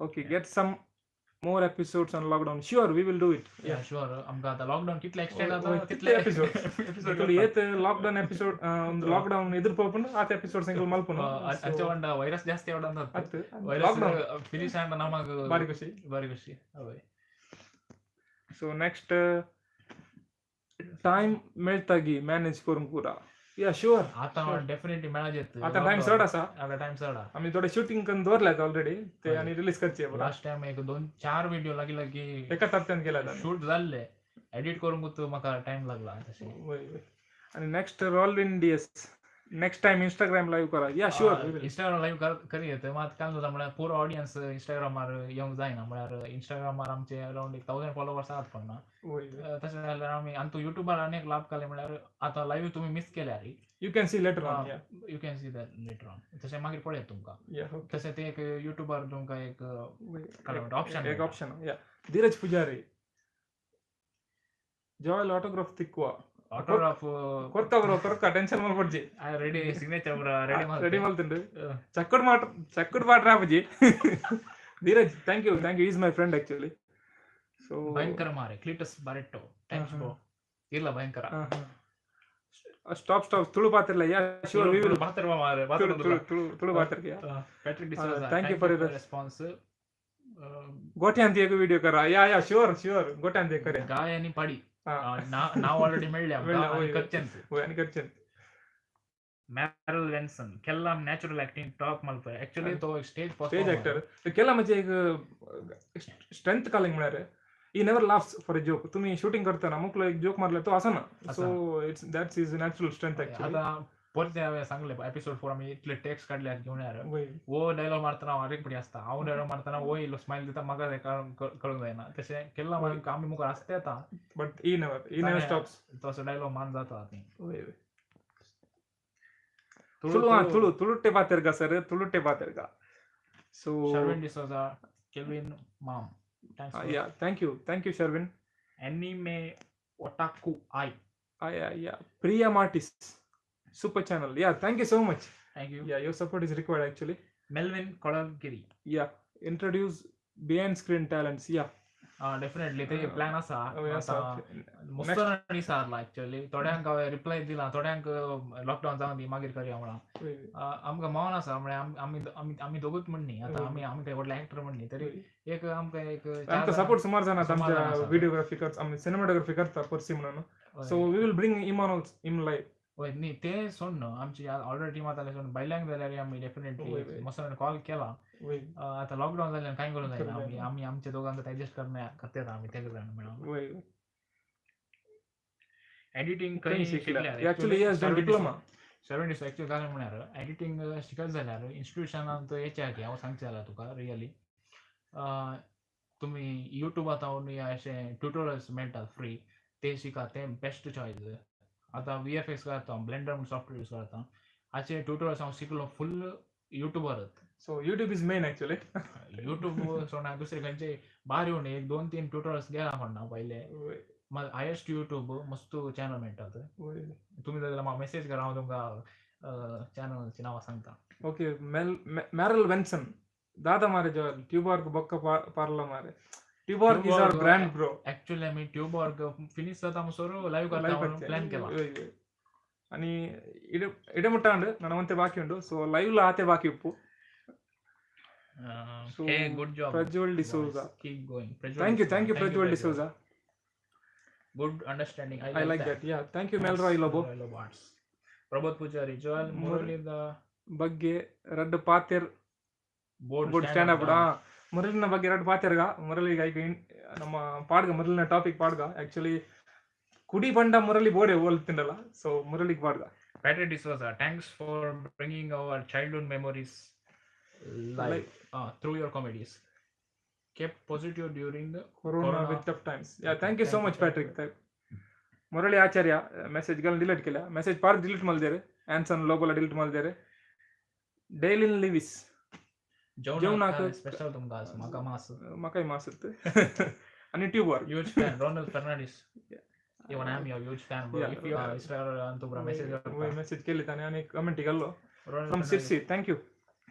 okay, get some more episodes on lockdown. Sure, we will do it. Yeah sure, ಅಮ್ಗ ಅದ ಲಾಕ್ಡೌನ್ ಕಿತ್ಲೆ ಎಕ್ಸ್ಟೆಂಡ್ ಆತ ತಿತ್ಲೆ ಎಪಿಸೋಡ್ ಎಪಿಸೋಡ್ ಏತ್ ಲಾಕ್ಡೌನ್ ಎಪಿಸೋಡ್ ಒಂದು ಲಾಕ್ಡೌನ್ ಎದುರು ಪೋಪುಂಡು ಆತ ಎಪಿಸೋಡ್ಸ್ ಎಂಕುಲು ಮಲ್ಪುನು. ಅಂಚ ಪಂಡ ವೈರಸ್ ಜಾಸ್ತಿ ಆವಡ ಅಂತ ಅತ್ ವೈರಸ್ ಲಾಕ್ಡೌನ್ ಫಿನಿಶ್ ಆಂಡ ನಮಗ್ ಬಾರಿ ಖುಷಿ. ಬಾರಿ ಖುಷಿ ಅವೇ. ಸೊ ನೆಕ್ಸ್ಟ್ ಟೈಮ್ ಮೇಳ್ತಾಗಿ ಮ್ಯಾನೇಜ್ ಕೊರುಂ ಪೂರ. ಯಾ ಶೂರ್. ಆತ ಡೆಫಿನೆಟ್ಲಿ ಮ್ಯಾನೇಜ್ ಇತ್ತು. ಆತ ಟೈಮ್ ಸೋಡ ಸಾ. ಆತ ಟೈಮ್ ಸೋಡ. आम्ही थोडे शूटिंग करून दवरल्यात ऑलरेडी ते आणि रिलीज करचे बरं. लास्ट टाइम एक दोन चार व्हिडिओ लागी लागी एकाच हप्त्यान केला तांणी. शूट जाल्ले, एडिट करूंक म्हाका टाइम लागला तशें. वय वय. आणि next Rolvin DS, next time Instagram live करा. या शुअर. इंस्टाग्राम लाईव्ह करी येत मात काय जाता म्हळ्यार पुरो ऑडियन्स इंस्टाग्रामार येवंक जायना. म्हळ्यार इंस्टाग्रामार आमचे अरावंड एक 1000 फॉलोवर्स आहात पण ना. वय वय. तशें जाल्यार आमी आनी तूं युट्यूबार आनी एक लाभ काडले म्हळ्यार आतां लाईव्ह तुमी मिस केल्यार you can see later on. Yeah. You can see that later on, तशें मागीर पळयत तुमकां. या ओके. तशें ते एक युट्यूबार तुमकां एक काय म्हणटा ऑप्शन. एक option. Yeah, Dheeraj Pujari, Joel autograph तिक्वा. ऑटोग्राफ ಕೊರ್ಕ ಬ್ರೋ, ಕೊರ್ಕ, ಟೆನ್ಷನ್ ಮಲ್ಪೊಡ್ಚಿ. Ready signature ready. ರೆಡಿ ಮಲ್ತುಂಡು. ಚಕ್ಕಡ್ ಮಾಟ್ ಚಕ್ಕಡ್ ಮಾಟ್ ರಾಪುಜಿ. Dheeraj, thank you thank you, is my friend actually. So ಭಯಂಕರ ಮಾರೆ ಕ್ಲೀಟಸ್ ಬಾರೆಟ್ಟೋ, thanks bro. ಇಲ್ಲ ಭಯಂಕರ. ಸ್ಟಾಪ್ ಸ್ಟಾಪ್ ತುಳು ಪಾತಿರ್ಲ. Yeah sure, we will. ಪಾತಿರುವ ಮಾರೆ. Tulu Tulu Tulu Tulu ಪಾತಿರ್ಕ. Patrick D'Souza, thank you for your response. Gote ಅಂತ ವಿಡಿಯೋ ಕರ. ಯಾ ಯಾ ಶೂರ್ ಶೂರ್, ಗೋಟೆ ಅಂತ ಕರೆ. ಗಾಯನಿ ಪಡಿ. नाव ऑलरेडी मेळ्ळें आमकां, करचेंच आनी करचें. मॅरल वेन्सन केल्लाम नॅचरल ऍक्टिंग टॉप मल्पा. ऍक्च्युअली तो एक स्टेज स्टेज ऍक्टर केला, म्हणजे एक स्ट्रेंथ कालिंग म्हळ्यार he never laughs for a joke. तुम्ही शूटिंग करताना मुकलो एक जोक मारले तो आसना, so it's that's is natural strength actually. आता परते हांवें सांगलें एपिसोड 4 आमी इतले टेक्स काडले घेवन यार, वो डायलॉग मारतना हांव आरेक पडी आसता, हांव डायलॉग मारतना वो इल्लो स्मायल दिता, म्हाका कळूंक जायना. तशें केल्ला मागीर आमी मुखार आसता येता, बट he never stops, तसो डायलॉग मान जाता. Tulu Tulu तुಳುಟ್ಟೆ ಪಾತೆರ್ಗ sir, ತುಳುಟ್ಟೆ ಪಾತೆರ್ಗ. So Sharvin D'Souza, Kelvin ma'am, thanks. Yeah, thank you, thank you Sharvin. Anime otaku I I yeah, Priya Martis super channel. Yeah, thank you so much. Thank you. Yeah, your support is required actually. Melvin Kolalgiri. Yeah, introduce behind screen talents. Yeah, definitely ते plan आसा. मस्त विचारला actually, थोड्यांक हांवें reply दिला, थोड्यांक lockdown जावन दी मागीर करया म्हणा. आमकां मौन आसा म्हळ्यार आमी दोगूच म्हण न्ही, आतां आमी आमी काय व्हडले एक्टर म्हण न्ही, तरी एक आमकां एक आमकां सपोर्ट सुमार जाणां आमच्या व्हिडिओग्राफी करता, आमी सिनेमाटोग्राफी करता पर्सी म्हणून. So we will bring him on also him live. हय न्ही ते सोड न्हू, आमची ऑलरेडी टीम आतां सोड भायल्यांक जाल्यार आमी डेफिनेटली मस्त कॉल केला. आतां लॉकडावन जाल्यार कांय करूंक जायना, आमी आमी आमच्या दोगांक एडजस्ट करतात आमी तेका जाण म्हणून. एडिटींग खंय शिकल्या actually? He has done diploma. 7 days actually काय म्हळ्यार एडिटींग शिकत जाल्यार इन्स्टिट्यूशनान येच्या की हांव सांगचें जाल्यार तुका रियली तुमी युट्यूबात अशे ट्युटोरियल्स मेळटात फ्री, ते शिका, ते बेस्ट चॉयस. आतां VFX करता, ब्लेंडर म्हूण सॉफ्टवेअर यूज करता, हाचे ट्युटोरियल्स हांव शिकलो फुल युट्यूबारच. So YouTube is main actually. YouTube सोडून दुसरे खंयचे भायर येवन एक 2-3 ट्युटोरियल्स गेला म्हणना पयले, हायस्ट युट्यूब मस्त चॅनल मेळटात. तुमी जाल्यार म्हाका मेसेज करा, हांव तुमकां चॅनलची नांवां सांगता. ओके, मॅरल वेन्सन दादा मारे जॉल ट्यूबॉर्ग बक्क पारला मारे. Tuborg is our brand bro. Actually आमी ट्यूबॉर्ग फिनिश जाता म्हणसर लायव्ह करता म्हणून प्लॅन केला. आनी इडे मुट्टा उंಡು ನನ್ನ ಒಂತೆ ಬಾಕಿ ಉಂಡು, ಸೊ ಲೈವ್ ಲ ಆತೆ ಬಾಕಿ ಉಪ್ಪು. So hey, good job Prajwal D'Souza, keep going. Thank you, thank you Prajwal D'Souza. Good understanding, I like that. Yeah, thank you Melroy Lobo. Prabodh Pujari, Joel ಮುರಳಿದ ಬಗ್ಗೆ ರಡ್ಡು ಪಾತೆರ್ ಬೋರ್ಡ್ ಸ್ಟ್ಯಾಂಡ್ ಅಪ್. ಮುರಳಿನ ಬಗ್ಗೆ ಎರಡು ಪಾತೆರ್ಗ, ಮುರಳಿಗೆ hike ನಮ್ಮ ಪಾಡ್ಗ ಮುರಳಿನ topic ಪಾಡ್ಗ. Actually ಕುಡಿ ಬಂಡ Murali ಬೋಡೆ ಹೋಲ್ತಿಂಡಲ್ಲ, so ಮುರಳಿಗೆ ಪಾಡ್ಗ. Patrick D'Souza, thanks for bringing our childhood memories live through your comedies. Kept positive during the corona with tough times. Yeah, thank you so much Patrick. Murali Acharya message ಗಳನ್ನ delete ಕೇಳ, message ಪಾರ್ delete ಮಾಡಿದ್ದಾರೆ, ಆನ್ಸನ್ ಲೋಗೋಲ delete ಮಾಡಿದ್ದಾರೆ. ಡೈಲಿನ್ Levi's ಜೌನಾಕ special ತುಮಕ ಮಕ mass ಮಕೈ mass ಇತ್ತು. आणि tuber huge fan Ronald Fernandes, even I am your huge fan bro. If you are star ಅಂತ bro message message ಕೇಳಿತಾನೆ आणि comment ಗಲ್ಲೋ from Sirsi. Thank you.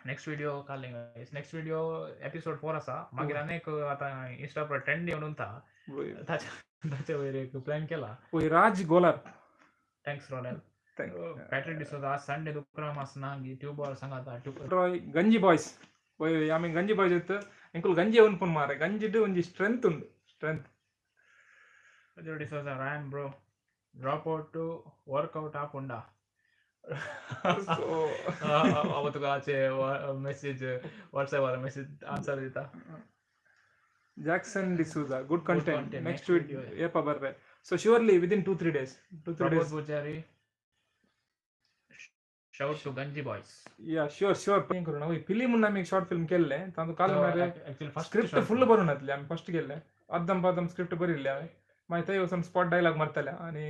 Next video calling guys, next video episode 4 आसा. मागीर अनेक आतां Insta पर trend येवन उरता ताचे वयर एक प्लॅन केला. ओय Raj Golar, thanks Ronald. Patrick D'Souza आज संडे दुकरा मास ना ट्यूबर सांगाता ರಾಯ್ ಗಂಜಿ ಬಾಯ್ಸ್. ಓಯ್ ಆಮೆ ಗಂಜಿ ಬಾಯ್ಸ್ ಇತ್ತು ಎಂಕುಲು ಗಂಜಿ ಉನ್ಪುನ್ ಮಾರೆ, ಗಂಜಿಡ್ ಒಂಜಿ ಸ್ಟ್ರೆಂತ್ ಉಂಡು, strength. Prajwal D'Souza, Ryan bro drop out to workout ಆಪುಂಡಾ? So ಅವತ್ತು ಆಚೆ ಮೆಸೇಜ್ ವಾಟ್ಸ್ಆಪ್ ಅಲ್ಲ ಮೆಸೇಜ್ ಆನ್ಸರ್ ದಿತಾ. Jackson D'Souza, good content, next video ಏಪ ಬರ್ರೆ? So surely within 2-3 days, 2-3 Prabodh days. Pujari, shout to Ganji boys. Yeah, sure sure. ನಾವು ಈ film ನಮಗೆ short film ಕೇಳಲೆ ತಂದು ಕಾಲ ಮಾರೆ ಆಕ್ಚುಲಿ ಫಸ್ಟ್ ಸ್ಕ್ರಿಪ್ಟ್ ಫುಲ್ ಬರೋಣತ್ಲೆ ಆಮಿ ಫಸ್ಟ್ ಗೆಲ್ಲೆ ಅರ್ಧಂ ಪರ್ಧಂ ಸ್ಕ್ರಿಪ್ಟ್ ಬರಿಲ್ಲ मागीर थंय वचून स्पॉट डायलॉग मारताले आनी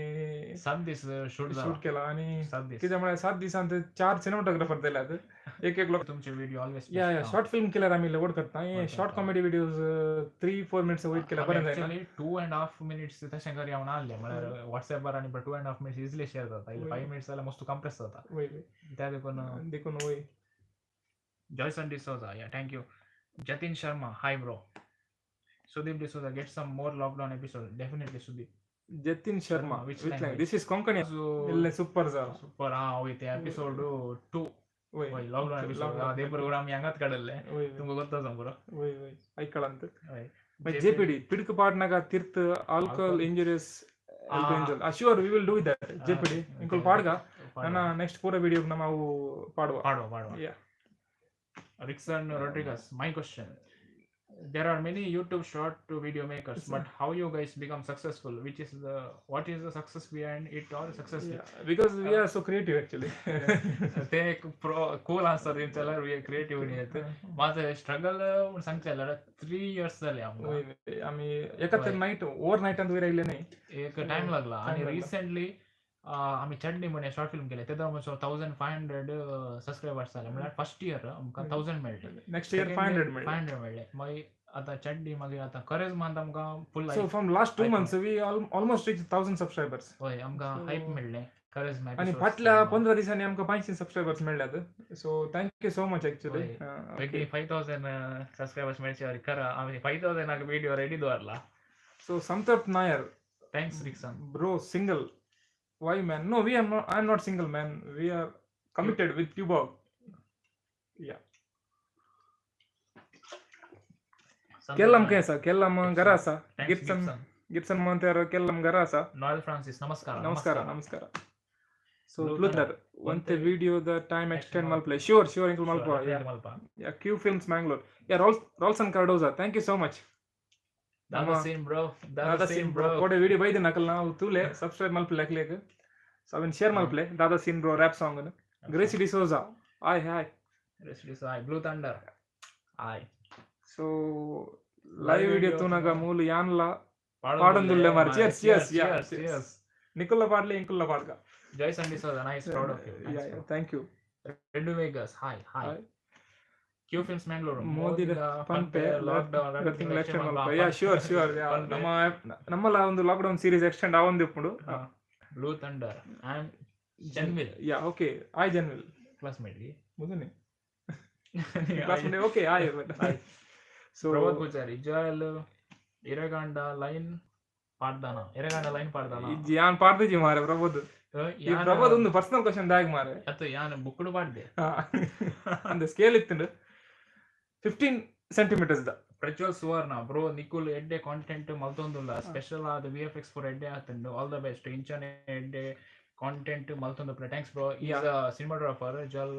7 दीस शूट शूट केला. आनी 7 दीस कितें म्हळ्यार 7 दिसांत 4 सिनेमाटोग्राफर दिल्यात एक एक लोक. तुमचे व्हिडिओ ऑलवेज या या शॉर्ट फिल्म केल्यार आमी व्हड करता. हे शॉर्ट कॉमेडी व्हिडिओज 3-4 मिनिट्स वयर केल्यार बरें जायना. एक्चुअली 2.5 मिनिट्स तशें करया म्हणून आहले, म्हळ्यार व्हॉट्सएपार आनी 2.5 मिनिट्स इजिली शेअर जाता. 5 मिनिट्स जाल्यार मस्त कंप्रेस जाता. वय त्या देखून देखून वय. Joyson D'Souza, yeah thank you. Jatin Sharma, hi bro. Sudeep D'Souza, get some more lockdown episode. Definitely Sudeep. Jatin Sharma, which language? This is Konkani. ಇಲ್ಲ ಸೂಪರ್ ಸರ್, ಸೂಪರ್. ಹಾ ಹೋಯ್ತು ಎಪಿಸೋಡ್ 2 ಓಯ್ ಲಾಕ್ಡೌನ್ ಎಪಿಸೋಡ್. ಅದೇ program ಹೆಂಗತ್ ಕಡಲ್ಲೆ ತುಂಬ ಗೊತ್ತಾ bro. ಓಯ್ ಓಯ್ ಐಕಳಂತ. ಜೆಪಿಡಿ ಪಿಡ್ಕು ಪಾಟ್ನಾಗ ತಿರ್ತ್ alcohol injurious Elton sure we will do that JPD ಇಂಕುಲ್ ಪಾಡ್ಗ ನನ್ನ ನೆಕ್ಸ್ಟ್ ಪೂರ ವಿಡಿಯೋ ನಮ್ಮ ಅವು ಪಾಡುವ ಪಾಡುವ ಪಾಡುವ. Yeah. Rickson Rodriguez, my question. There are many YouTube short video makers, but how you guys become successful? Which is the what is the success behind it or success? Because we are so creative actually. ते एक pro cool answer दिवचल्यार we creative न्ही मात struggle म्हूण सांगचें जाल्यार 3 years जाले आमकां. आमी एका तर नायट ओवर नायटान वयर आयले न्ही, एक टायम लागला. आनी रिसेंटली आमी चटणी म्हण शॉर्ट फिल्म केले तेदो आमचो 1500 सबस्क्रायबर्स जाले, म्हळ्यार फर्स्ट इयर आमकां 1000 मेळ्ळे, नेक्स्ट इयर 500 मेळ्ळे, 500 मेळ्ळे. मागीर आतां चड्डी मागीर आतां करेज मात आमकां full. So from last 2 months we almost reach 1000 subscribers. हय, आमकां हायप मेळ्ळें करेज. आनी फाटल्या 15 दिसांनी आमकां 500 सबस्क्रायबर्स मेळ्ळ्यात. So thank you so much actually. 5000 subscribers मेळचे खरा आमी 5000 विडियो रेडी दवरला. So Santarp Nair, thanks Rickson bro. Single why man? No, we are not. I am not single man. We are committed with Tubog. Yeah. Kellam kaisa? Kellam garasa. Gibson Gibson Montero Kellam garasa. Noel Francis, namaskara. Namaskara, namaskara. So Blutner, one video the time extend malple. Sure, sure, Uncle Malpa. Yeah. Yeah, Q Films Mangalore. Yeah, Rolson Cardoza. Thank you so much. Dada scene bro, Dada scene bro. ಕೋಡೆ video ಬೈದೆ ನಕಲ್ ನಾವು ತೂಲೆ subscribe ಮಲ್ಪಲೆ ಅಕ್ಲೇಕ್. So ಅವನ್ share ಮಲ್ಪಲೆ Dada scene bro rap song. Gracy D'Souza, hi hi. Gracy D'Souza, hi. Blue Thunder, hi. So live video ತೂನಗ ಮೂಲು ಯಾನ್ಲ ಪಾಡೊಂದುಲ್ಲೆ ಮಾರ್. Cheers cheers cheers. ನಿಕುಲ್ಲ ಪಾಡ್ಲೆ ಇಂಕುಲ್ಲ ಪಾಡ್ಗ. Joyson D'Souza, nice, proud of you. Yeah, thank you. Red Vegas, hi hi. Q Films Mangalore, Modi ಪಂಪೆ ಲಾಕ್ಡೌನ್ ಎಕ್ಸ್ಟೆಂಡ್ ಮಲ್ಪ. Yeah sure sure. ನಮ್ಮ ನಮ್ಮಲ್ಲ ಒಂದು ಲಾಕ್ಡೌನ್ ಸೀರೀಸ್ ಎಕ್ಸ್ಟೆಂಡ್ ಆವೊಂದು ಇಪ್ಪುಂಡು. Blue Thunder, I am Janvil. Yeah okay, hi Janvil. Classmate ಮುದನೆ classmate. Okay hi. So Prabodh Poojary, Joel ಇರಗಾಂಡ line ಪಾಡ್ದಾನ, ಇರಗಾಂಡ ಲೈನ್ ಪಾಡ್ದಾನ. ಯಾನ್ ಪಾಡ್ದಿಜಿ ಮಾರೆ ಪ್ರಬೋದ್. ಈ ಪ್ರಬೋದ್ ಒಂದು ಪರ್ಸನಲ್ ಕ್ವಶನ್ ದಾಗ್ ಮಾರೆ. ಅತ್ತ ಯಾನ್ ಬುಕ್ಡ್ ಪಾಡ್ದೆ ಅಂದ ಸ್ಕೇಲ್ ಇತ್ತುಂಡು 15 centimetres the. Prajwal Suvarna bro, Nikul ಎಡ್ಡೆ ಕಾಂಟೆಂಟ್ ಮಲ್ತೊಂದುಲ್ಲ, ಸ್ಪೆಷಲ್ ಆದ ವಿಎಫ್ಎಕ್ಸ್ ಫಾರ್ ಎಡ್ಡೆ ಆತುಂಡು, ಆಲ್ the best. ಇಂಚನೆ ಎಡ್ಡೆ ಕಾಂಟೆಂಟ್ ಮಲ್ತೊಂದು. Thanks bro. Is cinematographer Jal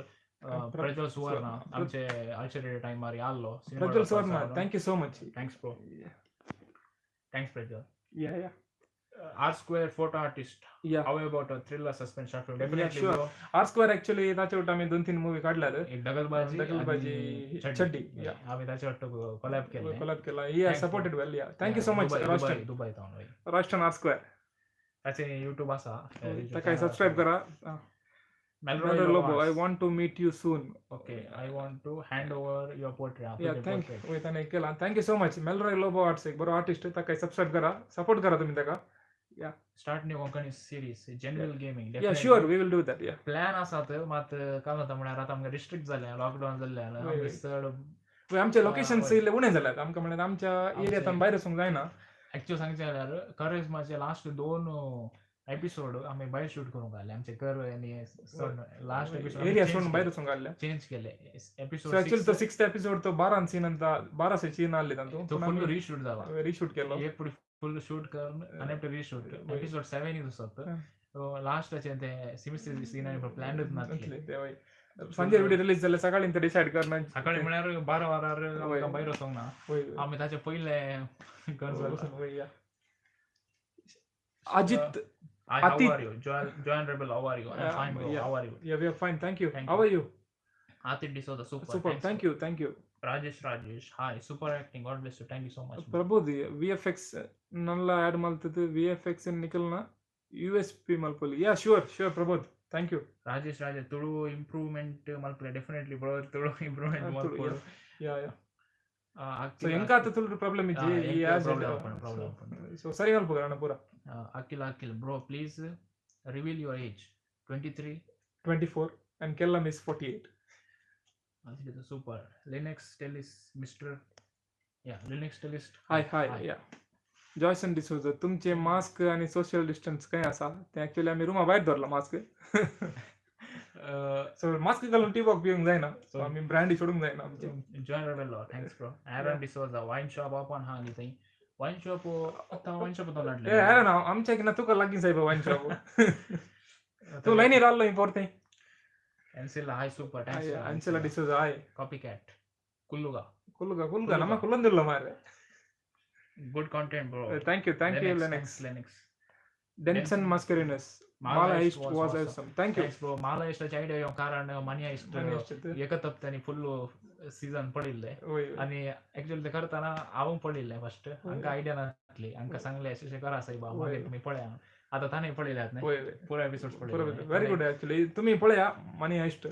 Prajwal Suvarna ಆಂಚೆ ಆಲ್ಚರೆ ಟೈಮ್ ಮಾರಿ allow Prajwal Suvarna, thank you so much. Thanks bro, thanks Prajwal. Yeah yeah. R Square photo artist, yeah. How about a thriller suspense short film? Definitely sure. Bro. R Square actually ताचे ಒಟ್ಟು आम्ही 2-3 movie काढल्यात. एक दगलबाजी, दगलबाजी, चड्डी. Yeah, आम्ही ताचे ಒಟ್ಟು collab केले, collab केला. He has supported well. Yeah, thank you so much. Roshan, Dubai town होय रोशन R Square. ताचे YouTube आसा, ताका सबस्क्राइब करा. Melroy Lobo, I want to meet you soon. Okay, I want to hand over your portrait. Yeah, thank you. Wait, ताने केला. Thank you so much. Melroy Lobo arts एक बरो artist, ताका subscribe करा, support करा तुम्ही ताका. Yeah. Start new Konkani series, general gaming. Yeah, sure, we will do that. Yeah. Plan आसा तर मात काल जाता म्हळ्यार आतां आमकां रिस्ट्रिक्ट जालें, लॉकडावन जाल्लें आमी चड आमचे लोकेशन इल्ले उणें जाल्यात आमकां, म्हळ्यार आमच्या एरियांत भायर वचूंक जायना. एक्चुअल सांगचें जाल्यार करेजमाचे लास्ट 2 एपिसोड आमी भायर शूट करूंक घाल्ले, आमचे घर आनी लास्ट एपिसोड एरिया सोडून भायर वचूंक घाल्ले, चेंज केले एपिसोड. एक्चुअली तो 6th episode तो 12 सीन 12 सीन आहले तातूंत, तो फुल रिशूट जाला, रिशूट केलो, एक फुल शूट करून आनी आफ्टर रिशूट एपिसोड 7 वचत. लास्टाचे ते सिमिस्टर सीन आनी प्लॅनूच नासले. सांजे व्हिडिओ रिलीज जाले सकाळी ते डिसायड करना, सकाळी म्हळ्यार 12 वरार आमकां भायर वचोंक ना, आमी ताचे पयले कर. Ajit, Hi, how are you? Joan Rebel, how are you? I'm fine, bro. Yeah. How are you? Yeah, we are fine. Thank you. Thank how you. are you? Atit D'Souza, super. Super. Thanks, thank bro. you. Thank you. Rajesh, hi. Super acting. God bless you. Thank you so much. Prabhu, VFX nalla add maltadu. VFX in Nikalna USP malpoli. Yeah, sure, sure, Prabodh. Thank you. Rajesh, Tulu improvement malpoli. Definitely, bro. Tulu improvement malpoli. Yeah, yeah. So enka Tulu problem ijji. Problem. So sari malpu pura. Akhil, bro, please reveal your age. 23, 24, and Kellam is 48. Super. Linux Tellis, Mr. Yeah, Linux Tellis. Hi, hi, hi. Yeah. Joyson D'Souza, तुमचे mask आणि social distance काय असा? ते actually आम्ही रूमा भायर धरला mask. So mask घालून टी बॉक पिवंक जायना, सो आमी ब्रँड सोडूंक जायना आमचे. Joy Rebello, thanks bro. Aaron D'Souza, wine shop open हा नी थंय. वायन शॉप आतां वायन शॉप ए अरे ना आमच्या ना तुका लागीं साहेब वायन शॉप तू लायनी रावलो इम्पोर्टे एन्सिला हाय super thanks Ancilla D'Souza hi copy cat कुल्लुगा ಕುಲ್ಲುಗ ಕುಲ್ಲುಗ ನಮ್ಮ ಕುಲ್ಲೊಂದಿಲ್ಲ ಮಾರ್ರೆ. Good content bro. Thank you, thank you Lennox. Lennox Denson Mascarenhas, Mala Heist was awesome. Thank you thanks bro. Mala हायस्टाचे idea येवंक कारण मनी हायस्ट एका तप्त्यांनी फुल season पडिल्ले आणि actually ते करताना हांव पडिल्ले फर्स्ट, हांकां आयडिया नासली, हांकां सांगले अशें अशें करा सायबा, मागीर तुमी पळया. आतां ताणें पळयल्यात न्ही पुरो एपिसोड पळयले. व्हेरी गुड एक्चुअली, तुमी पळया Money Heist,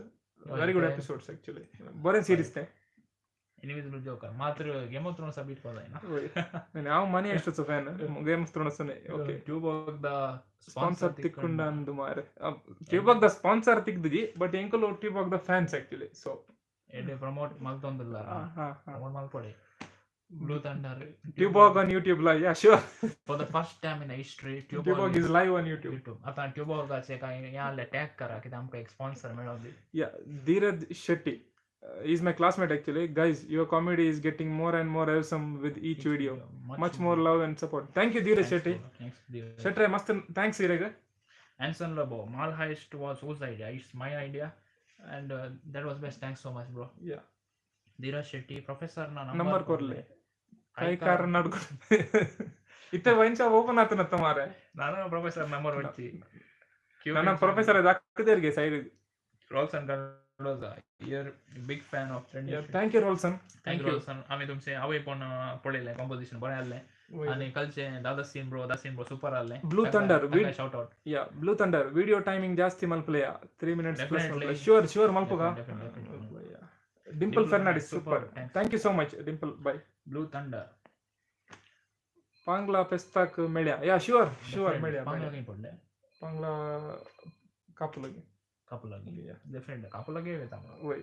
very good episodes actually, बरें सिरीज तें. इनविजिबल जोकर मात्र गेम ऑफ थ्रोन्स बीट जायना. हांव मनी हायस्टाचो fan, game of Thrones. Okay, Tuborg the sponsor ತಿಕ್ಕುಂಡ ಅಂದು ಮಾರೆ, ಟ್ಯೂಬಾಗ್ the sponsor ತಿಕ್ದುಜಿ, ಬಟ್ ಎಂಕುಲು Tuborg the fans actually. So ಎಡ್ಡೆ ಪ್ರಮೋಟ್ ಮಲ್ತೊಂದುಲ್ಲ, ಪ್ರಮೋಟ್ ಮಲ್ಪೊಡೆ. Blue Thunder Tuborg on YouTube ಲಾ, yeah sure. For the first time in history Tubog is live on YouTube. आतां ट्यूबॉगाचे काय हें आहले टॅग करा कित्याक आमकां एक sponsor मेळोंदी. Yeah, Dheeraj Shetty is my classmate actually. Guys, your comedy is getting more and more awesome with each video. Much more love and support. Thank you, Dheeraj Shetty. Thanks, Dheeraj. Shetty, must thanks Dheeraj. Anson Lobo, Mal Heist was whose idea? It's my idea, and that was best. Thanks so much, bro. Yeah. Dheeraj Shetty, professor na number korle. Kaikar nadku. Itte wine shop open aatana mare. Nanu professor number vachi. Nana professor adakkuderge side. Rolson Cardoza, you're big fan of Trendy. Yeah, thank you Rolson. Thank you Rolson. आम्ही तुमचे आवय पण पळयले composition बरें आहलें आनी कलचे दादा scene bro, दादा scene bro super आहलें. Blue Thunder shout out. Yeah, Blue Thunder video timing जास्ती मल्पलेया, 3 minutes plus. Sure sure मल्पगा. Dimple Fernandes super, thank you so much Dimple bye. Blue Thunder Pangla पेस्ताक मेळ्या, या sure sure मेळ्या. पांगला खंय पडले? Pangla कापुलगे. कापुलगे definitely कापुलगे वयता. वय.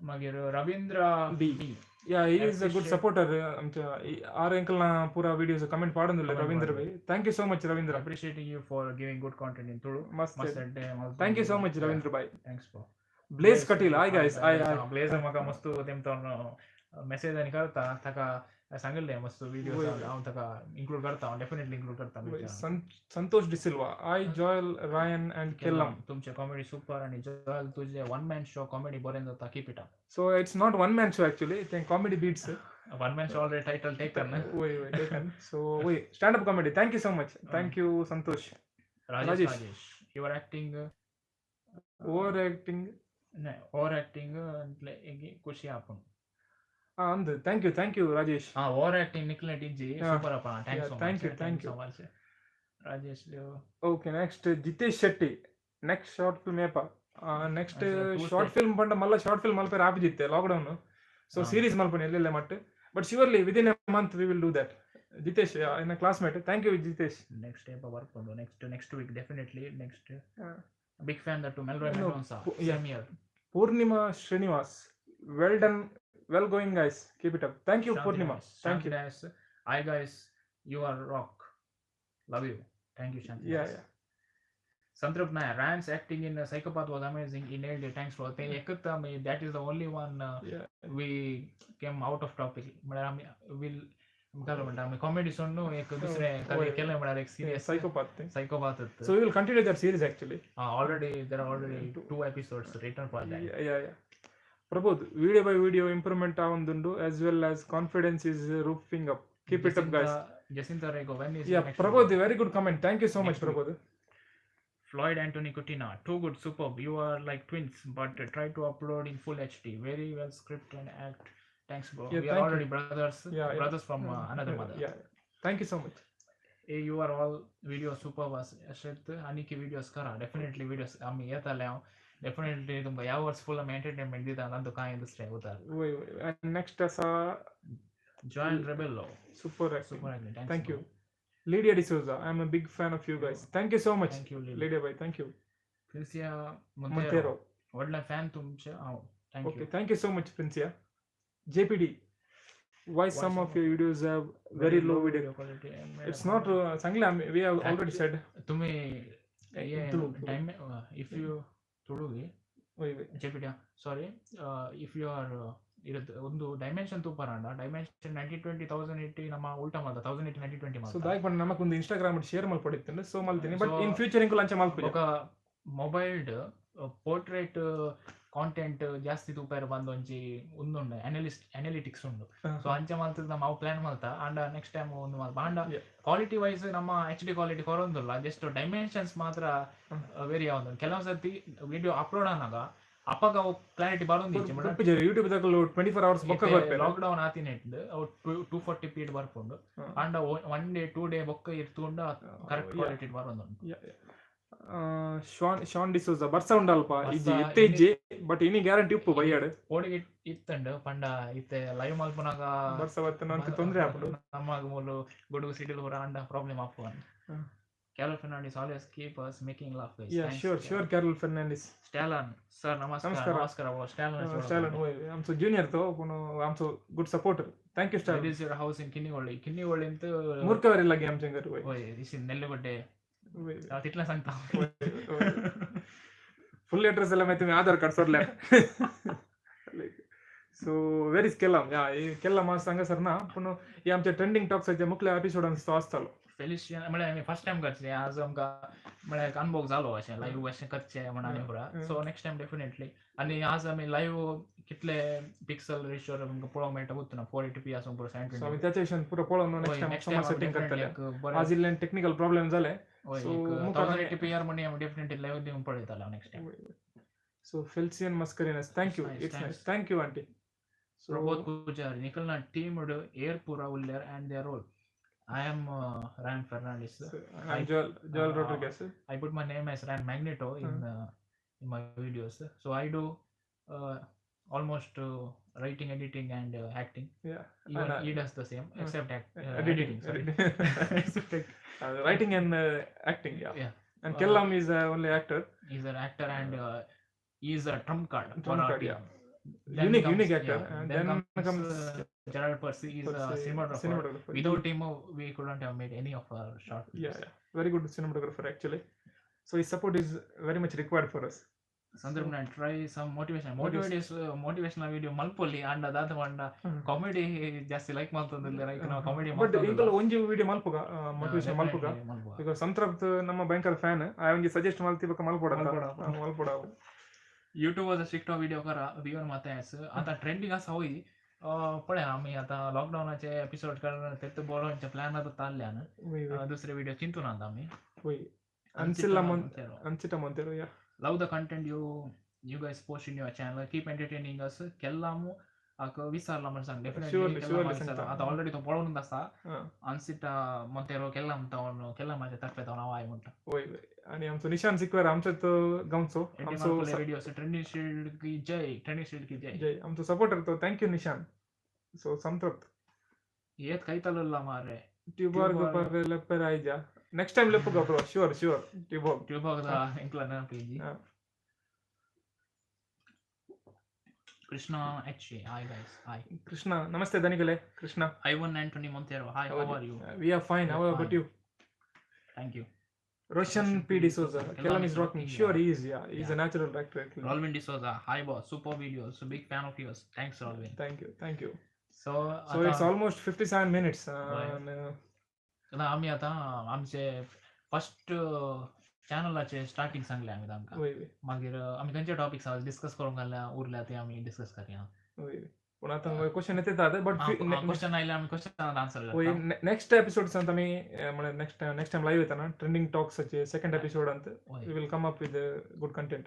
मागीर Ravindra B, yeah he is a good supporter आमच्या are अंकलना पुरा व्हिडिओज कमेंट पाडून Ravindra bhai, thank you so much Ravindra. Appreciating you for giving good content in Tulu. मस्त, thank you so much Ravindra bhai. Thanks for Blaze Kateel. Hi guys. Hi hi Blaze म्हाका मस्त तेमतो message आनी करता, ताका सांगिल्लें मस्त video हांव ताका इन्क्लूड करता, हांव डेफिनेटली इन्क्लूड करता. Santosh D'Silva, hi Joel, Ryan and Kellam, तुमचे कॉमेडी सुपर आनी जॉयल तुझे वन मॅन शो कॉमेडी बरें जाता, keep it up. So it's not one man show actually, ते comedy beats. One man show already title taken. वय वय taken. So वय stand up comedy. Thank you so much, thank you Santosh. Rajesh, Rajesh your acting over acting नाही, over acting खुशी आपण ಅಂದು. Thank you, thank you Rajesh. ಹಾ, over acting ನಿಕ್ಲೆ ಟಿಂಜಿ super ಅಪ್ಪ. Thanks, thank you, thank you so much Rajesh. Okay, next Jitesh Shetty, next short film ಏಪ? Next short film ಪಂಡ ಮಲ್ಲ ಶಾರ್ಟ್ ಫಿಲ್ಮ್ ಮಲ್ಪೆರೆ ಆಪಿಜಿತ್ತೆ ಲಾಕ್ಡೌನ್, ಸೊ ಸೀರೀಸ್ ಮಲ್ಪನೆ ಎಲ್ಲೆಲ್ಲ ಮಟ್ಟ, but surely within a month we will do that. Jitesh ಎನ್ನ classmate, thank you Jitesh. Next ಏಪ ಬರ್ಕೊಂಡು next next week definitely. Next big fan that Melroy Mendonca, same year. Purnima Srinivas, well done, well going guys, keep it up. Thank you Purnima, thank you. Hi guys, you are rock, love you. Thank you Shanti. Yeah yeah. Santrupt Nair, Ryan's acting in Psychopath was amazing, he nailed it. Thanks for ekut. That is the only one we came out of topic. म्हळ्यार आमी will काय म्हणटा आमी comedy सोडून एक दुसरे केलें, म्हळ्यार एक serious psychopath. Psychopath. So we will continue that series actually. Already there are already 2 episodes written for that. Yeah yeah. Prabodh, video by video improvement avundundu, as well as confidence is roofing up. Keep it up guys. Jacinta Rego, when is yeah next Prabodh, very good comment, thank you so much Prabodh. Floyd Anthony Coutinho, too good, superb, you are like twins, but try to upload in full HD, very well script and act. Thanks bro. Yeah, we are already brothers. Yeah, yeah. Brothers from another mother. Yeah, thank you so much. Hey, you are all video superb अशेत आनीक videos करा definitely. Videos आमी येताले, हांव definitely तुमकां ह्या वर्स फुल आमी entertainment दिता, तांतू कांय दुसरें उतार. वय वय. आनी नेक्स्ट आसा Joel Rebello, super super, thank you. Lydia D'Souza, I am a big fan of you guys, thank you so much. Thank you Lydia bhai, thank you. Princia Monteiro, व्हडला फॅन तुमचे हांव, thank you. Okay, thank you so much Princia. JPD, why some of your videos have very low video quality? It's not सांगले आमी, we have already said. तुमी time if you Tulu वय वय JPD, sorry, if you are ಒಂದು dimension ತೂಪರಾಂಡ dimension 1920 1080 ನಮ್ಮ ಉಲ್ಟಾ ಮಲ್ತ 1080 1920 so ಮಲ್ತ. ದಾಯಕ್ ಪಂಡ ನಮಕ್ ಒಂದು ಇನ್ಸ್ಟಾಗ್ರಾಮ್ ಶೇರ್ ಮಲ್ಪೊಡಿತ್ತುಂಡು ಸೊ ಮಲ್ತೀನಿ ಬಟ್ ಸೊ ಇನ್ ಫ್ಯೂಚರ್ ಇಂಕುಲು ಅಂಚ ಮಲ್ಪುಜ. ಬೊಕ ಮೊಬೈಲ್ಡ್ ಪೋರ್ಟ್ರೇಟ್ ಕಾಂಟೆಂಟ್ ಜಾಸ್ತಿ ತೂಪೆರೆ ಬಂದ್ ಒಂಜಿ ಉಂದುಂಡು ಅನಾಲಿಟಿಕ್ಸ್ ಉಂಡು. ಸೊ ಅಂಚ ಮಲ್ತದ ನಮ್ಮ ಅವು ಪ್ಲಾನ್ ಮಲ್ತ ಆಂಡ ನೆಕ್ಸ್ಟ್ ಟೈಮ್ ಒಂದು ಮಲ್ಪ ಆಂಡ ಕ್ವಾಲಿಟಿ ವೈಸ್ ನಮ್ಮ ಎಚ್ ಡಿ ಕ್ವಾಲಿಟಿ ಕೊರೊಂದುಲ್ಲ, ಜಸ್ಟ್ ಡೈಮೆನ್ಷನ್ಸ್ ಮಾತ್ರ ವೇರಿ ಆವೊಂದುಂಡು. ಕೆಲವು ಸರ್ತಿ ವಿಡಿಯೋ ಅಪ್ಲೋಡ್ ಆನಗ ಅಪಗ ಅವು ಕ್ಲಾರಿಟಿ ಬರೊಂದಿಜ್ಜಿ. ಯೂಟ್ಯೂಬ್ ದಕುಲು 24 ಅವರ್ಸ್ ಬೊಕ್ಕ ಕೊರ್ಪೆರ್. ಲಾಕ್ ಡೌನ್ ಆತಿನೆಟ್ಟ್ ಅವು 240p ಬರ್ಪುಂಡು. ಆಂಡ 1 ಡೇ 2 ಡೇ ಬೊಕ್ಕ ಇರ್ತುಂಡ ಕರೆಕ್ಟ್ ಕ್ವಾಲಿಟಿ ಬರೊಂದುಂಡು. ಶಾನ್ ಡಿಸೋಜಾ ಬರ್ಸ ಉಂಡಲ್ಪ ಇಜ್ಜಿ ಇತ್ತೆ ಇಜ್ಜಿ ಬಟ್ ಇನಿ ಗ್ಯಾರಂಟಿ ಉಪ್ಪು ಬಯ್ಯಾಡು ಪೋಡಿಗೆ ಇತ್ತಂಡು ಪಂಡ ಇತ್ತೆ ಲೈವ್ ಮಲ್ಪುನಗ ಬರ್ಸ ಬತ್ತನ ಅಂತ ತೊಂದರೆ ಆಪುಂಡು. ನಮ್ಮಗ್ ಮೂಲು ಗೊಡುಗು ಸಿಡಿಲು ಪೂರ and problem app. Carol Fernandes always keep us making laugh guys. Yeah, sure, sure, Carol Fernandes. Stalin sir ನಮಸ್ಕಾರ. ನಮಸ್ಕಾರ Stalin. Stalin I'm so junior though, I'm so good supporter. Thank you Stalin. Where is your house in Kinnigoli? Kinnigoli ಅಂತ ಮೂರ್ಖವರಿಲ್ಲ game changer. ಓಯ್ this is Nelligodde. ತಿಟ್ಲ ಸಂಗ್ತಾ full address ಎಲ್ಲ ಮತ್ತೆ Aadhaar card ಸೊರ್ಲೆ. ಸೊ ವೇರ್ is ಕೆಲ್ಲಮ್? ಯಾ ಈ ಕೆಲ್ಲಮ್ ಸಂಘ ಸರ್ನ ಪುನಃ ಈ ಆಮचे ಟ್ರೆಂಡಿಂಗ್ ಟಾಕ್ಸ್ ಐತೆ ಮುಕ್ಲೆ ಎಪಿಸೋಡ್ ಅನ್ಸ್ತು ಆಸ್ತलो. ಫೆಲಿशियन म्हळ्यार आमी फर्स्ट टायम करचे आज आमकां म्हळ्यार अनुभव जालो अशें लायव्ह अशें करचें म्हण आनी पुरा. So next time definitely. आनी आज आमी लायव्ह कितले पिक्सल रेशियोर आमकां पळोवंक मेळटा गुत्तुना 480p आसूं पुरो 720. सो आमी त्याच्या विशयान पुरो पळोवन नेक्स्ट टायम सेटिंग करतले. आज इल्लें टेक्निकल प्रॉब्लेम जालें. सो 1080p यार म्हण आमी डेफिनेटली लायव्ह दिवन पळयतले next time. So Felician Mascarenhas thank you. It's nice. Thank you aunty. Prabodh Pujari ನಿಖಲ್ನ team air ಪೂರ ಉಲ್ಲೇರ್ and their role. I am Ryan Fernandez. So, I'm Joel Rodriguez. I put my name as Ryan Magneto in my videos. So I do almost writing, editing, and acting. Yeah. Even and, he does the same except editing. Sorry. Writing and acting. Yeah. Yeah. And Kellam is only actor. He's an actor and he is a trump card. Trump card. Yeah. Then unique, comes, unique actor. Yeah. And then comes Gerald Percy is a cinematographer. Without him, we couldn't have made any of our short films. Yeah, yeah, very good cinematographer actually. So his support is very much required for us. Sandarbh, try some motivation. Motivational video malpoli and that one comedy just like maltondilla like ನಾವು comedy but Ilkal ಒಂಜಿ video ಮಲ್ಪುಗ motivation ಮಲ್ಪುಗ because ಸಂತ್ರಪ್ತ್ ನಮ್ಮ ಭಯಂಕರ fan. ಆ ಒಂಜಿ suggest ಮಲ್ತಿ ಬಕ ಮಲ್ಪೊಡ ಮಲ್ಪೊಡ. YouTube was ಸಿಕ್ಟೋ video ಕರ ವಿವರ್ ಮಾತಾಯಸ್ आता trending आसा होय पळय आमी आतां लॉकडावनाचे एपिसोड काडून तेत बरोवचे प्लॅन आतां ताल्ल्यान दुसरे विडियो चिंतून आतां आमी. Ancita Montero. Yeah love the content you guys post in your channel. Keep entertaining us. ಕೆಲ್ಲಾಮು ಆಕ ವಿಸಾರ್ಲ म्हण सांग डेफिनेटली. आतां ऑलरेडी तो पळोवन आसा अन्सिटा मोंतेरो केल्लाम तावन केल्लामाचे तर्फे तावन हांव I म्हणटा. वय आणि आमचो निशान सिक्वेर आमचो तो गांवचो आमचो व्हिडिओ ट्रेंडिंग शील्ड की जय, ट्रेंडिंग शील्ड की जय जय आमचो सपोर्टर तो. Thank you Nishan. So Santrupta येत ಕೈತಲಲ್ಲ ಮಾರೆ ಟ್ಯೂಬಾರ್ಗ್ ಪರ್ರೆ ಲೆಪ್ಪೆರೆ ಆಯ್ಜ ನೆಕ್ಸ್ಟ್ ಟೈಮ್ ಲೆಪ್ಪುಗ bro. Sure sure Tuborg Tuborg the ಎಂಕ್ಲ ನೆನಪು. Krishna H hi guys. Hi Krishna ನಮಸ್ತೆ ದನಿಗಲೆ. Krishna Ivan Antony Monteiro hi, how are you? We are fine. How about you? Thank you. Roshan P. D'Souza, Kellam is rocking. Sure he is. Yeah, he's a natural actor actually. Rolvin D'Souza, hi boss, super videos, big fan of yours. Thanks Rolvin. Thank you, thank you. So it's almost 57 minutes. आम्ही आता आमचे first चॅनलाचे starting सांगले आमी तांकां. मागीर आमी खंयचे topics discuss करूंक घाल्या उरल्या ते आमी डिस्कस करया. पूण आतां क्वेश्चन येतात बट क्वेश्चन आयले आमी क्वेश्चन आन्सर करता. नेक्स्ट एपिसोड्स आमी म्हळ्यार नेक्स्ट टायम लायव्ह येताना ट्रेंडिंग टॉक्साचे सेकंड एपिसोडांत we will come up with good content.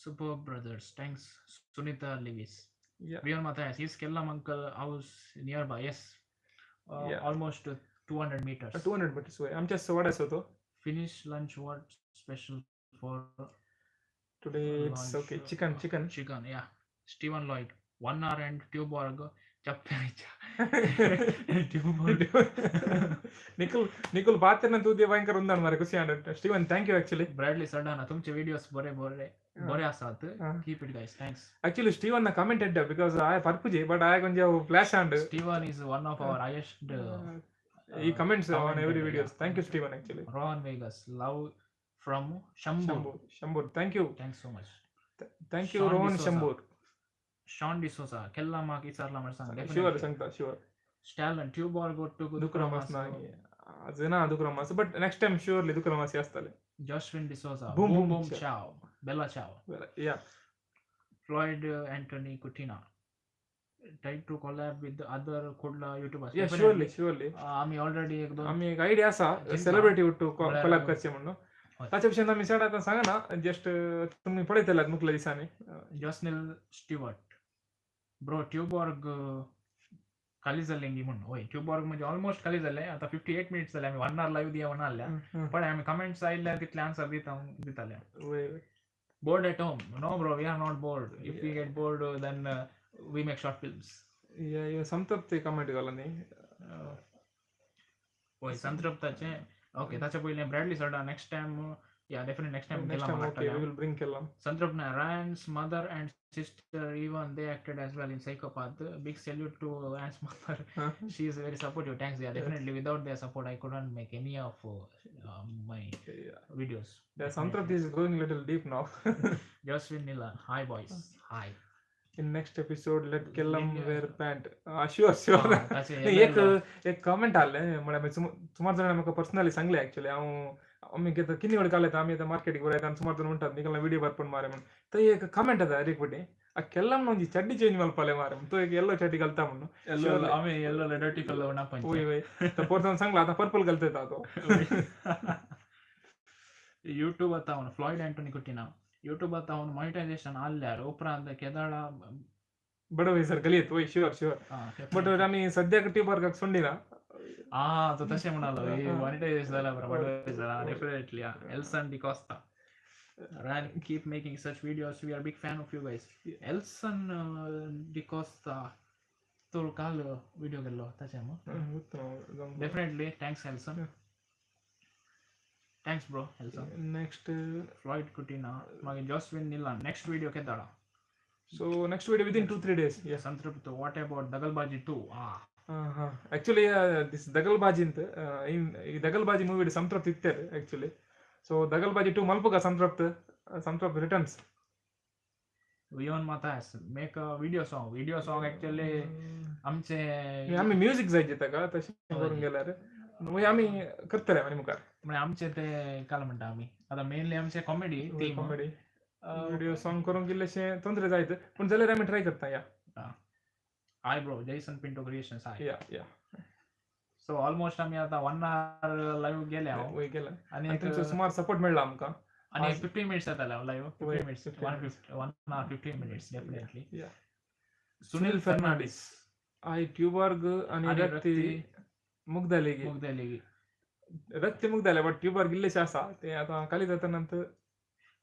Super brothers, thanks Sunita Lewis. We are Matthias. Is Kellam uncle house nearby? Yes, almost 200 meters. 200 meters away. आमच्या वाड्यास होतो. Finish lunch. What special for today? It's okay. Chicken, chicken, chicken. Yeah. Steven Lloyd, 1 hour and Tuborg ಚಪ್ಪೆ Tuborg. Nicole Nicole ಪಾತ್ರನ ತೂದಿ ಭಯಂಕರ ಉಂದಾಣ ಮಾರೆ ಖುಷಿ and Steven. Thank you actually. Bradley Sardana ತುಮಚೆ videos ಬರೆ ಬರೆ ಬರೆ ಆಸಾತ್. Keep it guys. Thanks. Actually Steven ನ comment ಎಡ್ಡ because ಆಯ ಪರ್ಪುಜಿ but ಆಯ ಕೊಂಚ flash and Steven is one of our highest ಈ comments on every videos. Thank you Steven actually. Rohan Vegas, love from Shambur. Shambur thank you. Thanks so much. Thank you Rohan Shambur. Shaun D'Souza केल्ला म्हाका विचारला म्हण सांग. Sure सांगता sure. स्टॅलन Tuborg ಒಟ್ಟು दुक्रमास ना आज ना दुक्रमास, बट नेक्स्ट टाइम शुअरली दुक्रमास आसतले. Joshwin D'Souza boom boom boom boom ciao bella ciao. Yeah. Floyd Anthony Coutinho try to collab with other Kudla YouTubers. Yeah surely surely. आमी ऑलरेडी एक दोन आमी एक आयडिया आसा जिंकला. सेलिब्रिटी उट्टू म्हळ्यार कोलॅब करचें म्हणून. हय. ताचे भशेन आमी चड आतां सांगना, जस्ट तुमी पळयतले मुखल्या दिसांनी. जॉस्निल स्टिवर्ट ब्रो ट्यूबॉर्ग खाली जाल्लें म्हूण. हय ट्यूबॉर्ग म्हणजे ऑलमोस्ट खाली जालें आतां. 58 मिनिट्स जाले आमी 1 our live दिया म्हणून आहल्या, पण आमी कमेंट्स आयिल्ले तितले आन्सर दिता दिताले. वय वय. Bored at home? No bro, we are not bored. If we get bored, then we make short films. या संतृप्ती कमेंट घाला न्ही. वय संतृप्ताचे ओके. ताच्या पयलीं Bradley Sada next time, yeah definite next time. Next time okay we will bring Kellam. Santrupna, Ryan's mother and sister, even they acted as well in Psychopath. Big salute to Ryan's mother. She is very supportive. Thanks. Yeah, definitely. Without their support, I couldn't make any of my videos. Yeah, Santrupti is going little deep now. Josephine Nila, hi boys. Hi. In next episode, let Kellam India. wear pant. Sure, sure. ताचे नाही, एक एक comment आले म्हळ्यार मागीर सुमार जाणांनी म्हाका पर्सनली सांगले. एक्चुअली हांव आमी घेता किन्नी कडेन घालता, आमी आतां मार्केटीक बरयता आनी सुमार जाण म्हणटात निकला विडियो बरपून मारे म्हणून. थंय एक कमेंट येता एक फावटी केल्लम ಒಂಜಿ ಚಡ್ಡಿ ಚೇಂಜ್ ಮಲ್ಪಾಲೆ ಮಾರೆ, तो एक येल्लो चड्डी घालता म्हणून. Yellow, आमी येल्लो डर्टी फेलो ना. वय वय, तो पोरतून सांगला आतां पर्पल घालता तो. यूट्यूब आतां फ्लॉयड अँटोनी कुटिना यूट्यूब आतां मॉनिटायझेशन आल्यार उपरांत केदाळा बडवे सर कलियत. वय शुअर शुअर, बट आमी सद्याक ट्यूबर सोंडिना. आ तो तशें म्हणालो मॉनिटायझेशन जाला बरो बडवे जाला. Definitely. Elson D'Costa, Ryan, keep making such videos. We are big fan of you guys. Elson D'Costa तो काल विडियो केल्लो ताचें मग. Definitely thanks Elson. Thanks bro Elson. Next Floyd Coutinho मागीर जॉस्विन निलान नेक्स्ट विडियो केदाळा. So next video within 2-3 days. Yes. Santrupt, what about Dagalbaji 2? Actually this Dagalbaji ಅಂತ ಈ Dagalbaji movie Santrupt ಇತ್ತಾರೆ actually. So Dagalbaji 2 ಮಲ್ಪುಗ Santrupt, Santrupt returns. Vion Mathias, make a video song. Video song actually आमचे आमी music जाय ताका तशें करूंक गेल्यार मागीर आमी करतले आनी मुखार. म्हणजे आमचे ते काल म्हणटा आमी आतां मेनली आमचे comedy theme. Comedy video song करूंक इल्लेशें तोंदरे जायत, पूण जाल्यार आमी ट्राय करता. Yeah hi bro, Jason Pinto creations hi. Yeah yeah. So almost आमी आतां 1 our live गेले हांव. वय गेला आनी आनी तुमचो सुमार सपोर्ट मेळ्ळा आमकां. आनी 15 मिनिट्स जाताले लायव्ह. वय, 15 minutes. 15 minutes. 1 hour 15 minutes definitely. Yeah. Sunil Fernandes I ट्यूबर्ग आनी आनी रक्ती मुग्धाले गी. मुग्धले. रक्ती मुग्धाले, बट ट्यूबर्ग इल्लेशें आसा ते आतां खाली जाता नंतर.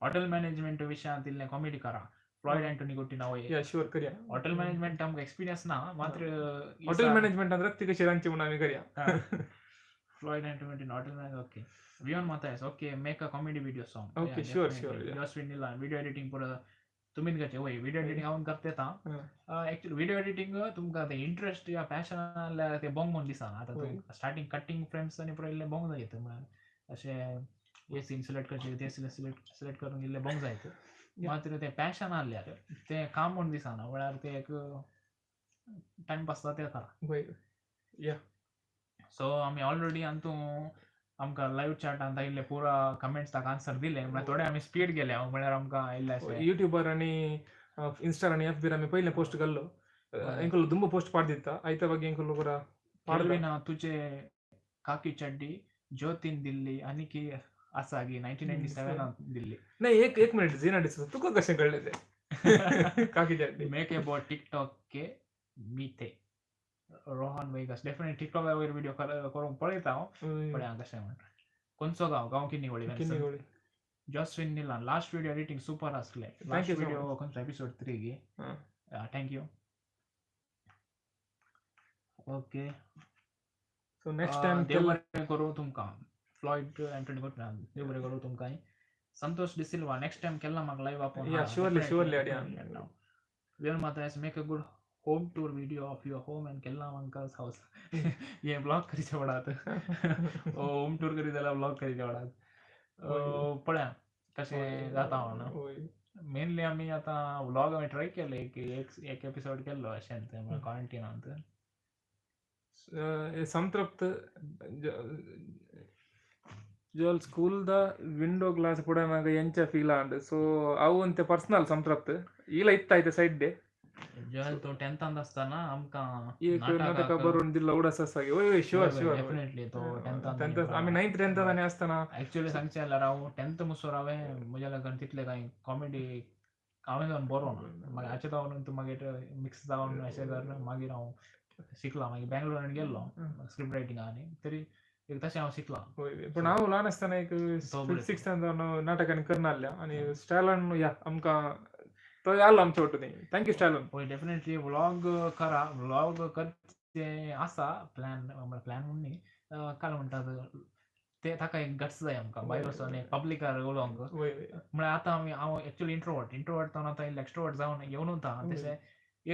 हॉटेल मॅनेजमेंट विशयांत इल्लें कॉमेडी करा. फ्लॉयड अँटोनी कुटिना वय. या शुअर करया. हॉटेल मॅनेजमेंट आमकां एक्सपिरियन्स ना मात्र. हॉटेल मॅनेजमेंटान रक्ती कशी रांदची म्हणून आमी करया. Floyd Anthony hotel manage okay. Vion Mathias okay, make a comedy video song. Okay, sure, sure, yeah. Joshwin Nilan video editing पुरो तुमीच करचे. वय व्हिडिओ एडिटींग हांव करता येता. एक्चुअली व्हिडिओ एडिटींग तुमकां ते इंट्रस्ट या पॅशन आहल्यार ते बोंग म्हूण दिसना आतां. वय. तुमकां स्टार्टींग कटींग फ्रेम्स आनी पुरो इल्लें बोंग जायत, म्हळ्यार अशें हे सीन सिलेक्ट करचे ते सिलेक्ट सिलेक्ट करूंक इल्लें बोंग जायत. मात्र तें पॅशन आहल्यार तें काम म्हूण दिसना, म्हळ्यार तें एक टायमपास जाता येता. वय या. सो आमी ऑलरेडी अंतू आमकां लायव्ह चॅटांत आयिल्ले पुरा कमेंट्स ताका आन्सर दिले, म्हळ्यार थोडे आमी स्पीड गेले म्हळ्यार आमकां आयिल्ले अशें. यूट्यूबर आनी इन्स्टार आनी एफ बीर आमी पयलें पोस्ट घाल्लो. ಎಂಕುಲು ದುಂಬು ಪೋಸ್ಟ್ ಪಾಡ್ದಿತ್ತ ಐತ ಬಗ್ಗೆ ಎಂಕುಲು ಪೂರ ಪಾಡ್ದ. ಕೆಲ್ವಿನ ತುಜೆ ಕಾಕಿ ಚಡ್ಡಿ ज्योतिन दिल्ली आनी की आसा गी 1997 दिल्ली. नाही, एक एक मिनिट झिना डिसोजा, तुका कशें कळ्ळें तें काकी चड्डी? मेक अबाउट टिकटॉक के मीते रोहन वेगस. डेफिनेटली टिकटॉक वयर व्हिडिओ करूंक पळयता हांव. पळया कशें म्हण. खंयचो गांव? गांव Kinnigoli. Kinnigoli. Joswin Nilan last video editing super आसले. Thank last you so video much. खंयचो एपिसोड 3 गी? Thank you. Okay. So next time देव बरें करूं तुमकां. फ्लॉयड अँटोनी कोटना देव बरें करूं तुमकां. संतोष डिसिल्वा नेक्स्ट टाइम केन्ना म्हाका लायव्ह आपोवन. Yeah, surely, surely, अड्या. Vion Mathias make a good home tour video of your home and Kellam uncle's house. हे ब्लॉग करीचे पडात, होम टूर करीत जाल्यार ब्लॉग करीचे पडात. पळया कशें जाता म्हणून. वय. मेनली आमी आतां व्लॉग आमी ट्राय केले, एक एक एपिसोड केल्लो अशें क्वारंटीनांत. संतृप्त ಜೋಲ್ ಸ್ಕೂಲ್ದ ವಿಂಡೋ ಗ್ಲಾಸ್ ಕೂಡ ನಾಗ ಎಂಚ ಫೀಲ್ ಆಂಡ್. ಸೊ ಅವು ಒಂತೆ ಪರ್ಸನಲ್ ಸಂತೃಪ್ತ್ ಈಲ ಇತ್ತ ಸೈಡ್ ಡೇ. ಜೋಲ್ तो 10th ಅಂದ ಆಸ್ತಾನ ಆಮಕಾं एक ನಾಟಕ ಬರೋಂದಿಲ್ಲ ಉಡಸಸ್ ಆಗಿ. ಓಯ್ ಓಯ್ ಶುವರ್ ಶುವರ್. ಡೆಫಿನೆಟ್ಲಿ तो 10th 10th आमी 9th 10th आनी आसतना एक्चुअली सांगचें जाल्यार हांव 10th मुसर हांवें म्हज्या लागून तितलें कांय कॉमेडी हांवें जावन बरो ना. मागीर हाचे जावन मागीर मिक्स जावन अशें करून मागीर हांव शिकलां. मागीर बेंगलोरान गेल्लो स्क्रिप्ट रायटिंगा आनी तरी एक तशें हांव शिकलां. पूण हांव ल्हान आसतना एक 5th 6th जावन नाटकांनी करनासल्या आनी स्टायलान या आमकां तो आलो आमच्या वटेन. Thank you स्टायलान. हय डेफिनेटली व्लॉग करा, व्लॉग करचें आसा प्लॅन, प्लॅन म्हूण न्ही काल म्हणटात ते ताका एक गट्स जाय आमकां भायर वचोन एक पब्लिकार उलोवंक. म्हळ्यार आतां आमी हांव एक्चुअली इंट्रोवर्ट, इंट्रोवर्ट जावन आतां इल्लें एक्स्ट्रोवर्ट जावन येवन वता तशें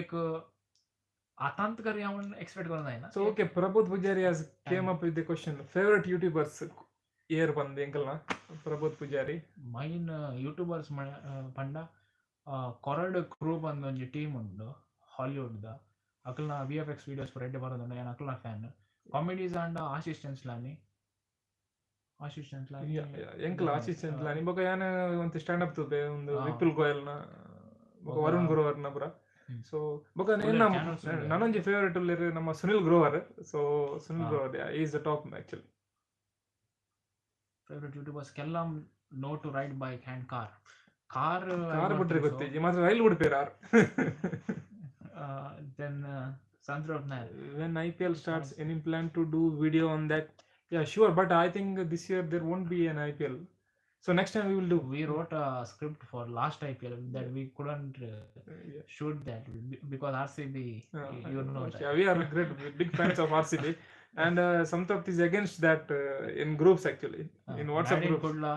एक आतांत करी हांव एक्सपेक्ट करूंक जायना. So okay, Prabodh Pujari has came up with the question, favourite YouTubers air ಬಂದ್ ಎಂಕಲ್ನ ಪ್ರಬೋಧ್ ಪೂಜಾರಿ. ಮೈನ್ ಯೂಟ್ಯೂಬರ್ಸ್ ಪಂಡ ಕೊರಡ್ ಕ್ರೂ ಬಂದ್ ಒಂಜಿ ಟೀಮ್ ಉಂಡು ಹಾಲಿವುಡ್ ದ, ಅಕಲ್ನ ವಿ ಎಫ್ ಎಕ್ಸ್ ವೀಡಿಯೋಸ್ ಪೂರ ಎಡ್ಡೆ ಬರೋದುಂಡು, ಯಾನ್ ಅಕಲ್ನ ಫ್ಯಾನ್. ಕಾಮಿಡೀಸ್ ಆಂಡ ಆಶೀಶ್ ಚಂಚ್ಲಾನಿ, ಆಶೀಶ್ ಚಂಚ್ಲಾನಿ ಎಂಕಲ್ ಆಶೀಶ್ ಚಂಚ್ಲಾನಿ ಬೊಕ ಯಾನ್ ಒಂತೆ ಸ್ಟ್ಯಾಂಡ್ ಅಪ್ ತೂಪೆ ಒಂದು ವಿಪುಲ್ ಗೋಯಲ್ನ ಬೊಕ ವರುಣ್ ಗ್ರೋವರ್ನ ಪೂರ. ಸೊ ಬೊಕ ನನೊಂಜಿ ಫೇವರೇಟ್ ಉಲ್ಲೆರ್ ನಮ್ಮ Sunil Grover. So Sunil Grover is the top actually. Favourite YouTubers Kellam no to ride bike and car. Car car ಬಿಟ್ರೆ ಗೊತ್ತಿಜ್ಜಿ ಮಾತ್ರ rail ಬಿಡ್ಪೇರ್ are. Then Santrap Nair. When IPL starts, any plan to do video on that? Yeah, sure, but I think this year there won't be an IPL. So next time we will do. We wrote a script for last IPL that we couldn't shoot that because RCB, you know that. Yeah, we are great big fans of RCB and Samtrapt is against that in groups actually, in WhatsApp groups. Kudla,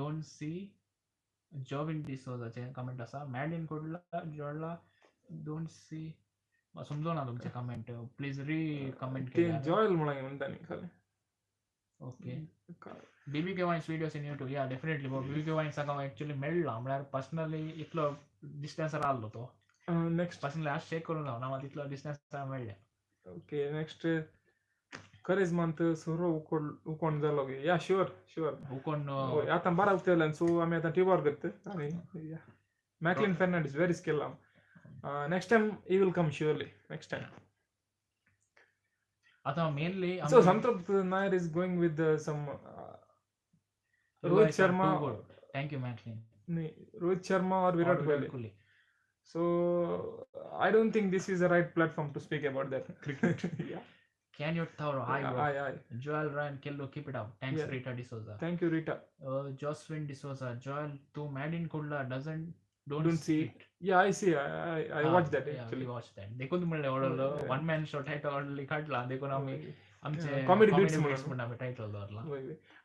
don't see Jovin D'Souza comment asa. Madin Kudla, Jodla, don't see. समजो ना तुमचे comment, please री comment केल्यार. जॉयल म्हणून म्हणटा न्ही खाली. Okay. BBK Vines videos in YouTube, yeah definitely. BBK Vines हांव actually मेळ्ळा, म्हळ्यार पर्सनली इतलो डिस्टन्सार आहलो तो. नेक्स्ट पर्सनली आज चॅक करूंक जावना, म्हाका तितलो डिस्टन्सार मेळ्ळें. ओके नेक्स्ट करेज मंत सुरो उकोण जालो. या शुअर शुअर उकोण आतां बारा उक्तेल्यान. सो आमी आतां टिवार करता आनी Macklin Fernandes very skill. Next time he will come surely. Next time. आतां mainly so Santrupt Nair is going with some Rohit Sharma. Thank you Macklin. Rohit Sharma or Virat Kohli. So I don't think this is the right platform to speak about that. Cricket. Yeah. Can you tell? Hi, bro. Hi, hi. Joel Ryan Kello, keep it up. Thanks, yeah. Rita D'Souza. Thank you, Rita. Jocelyn D'Souza. Joel, to Madin Kudla doesn't don't see it. Yeah, I see. I watch that actually. Yeah, we watch that. देखून म्हणले order one man show title order काढला देखून आम्ही आमचे comedy beats म्हणून आम्ही title दवरला.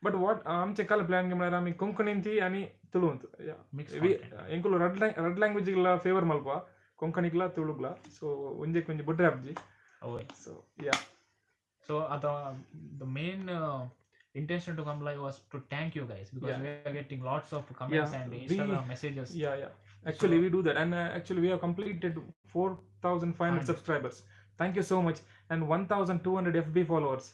But what आमचे काल प्लॅन म्हळ्यार आमी कोंकणींत आनी तुळूंत ಎಂಕುಲು ರಡ್ ಲ್ಯಾಂಗ್ವೇಜ್ಗಳ ಫೇವರ್ ಮಲ್ಪ, ಕೊಂಕಣಿಗ್ಲಾ ತುಳುಗ್ಲಾ. ಸೊ ಒಂಜೆಕ್ ಒಂಜಿ ಬೊಡ್ರೆ ಆಪ್ಜಿ. So yeah. So the main intention to come live was to thank you guys because we are getting lots of comments and Instagram messages. Yeah, yeah. Actually, we do that, and actually we have completed 4,500 subscribers. Thank you so much, and 1,200 FB followers.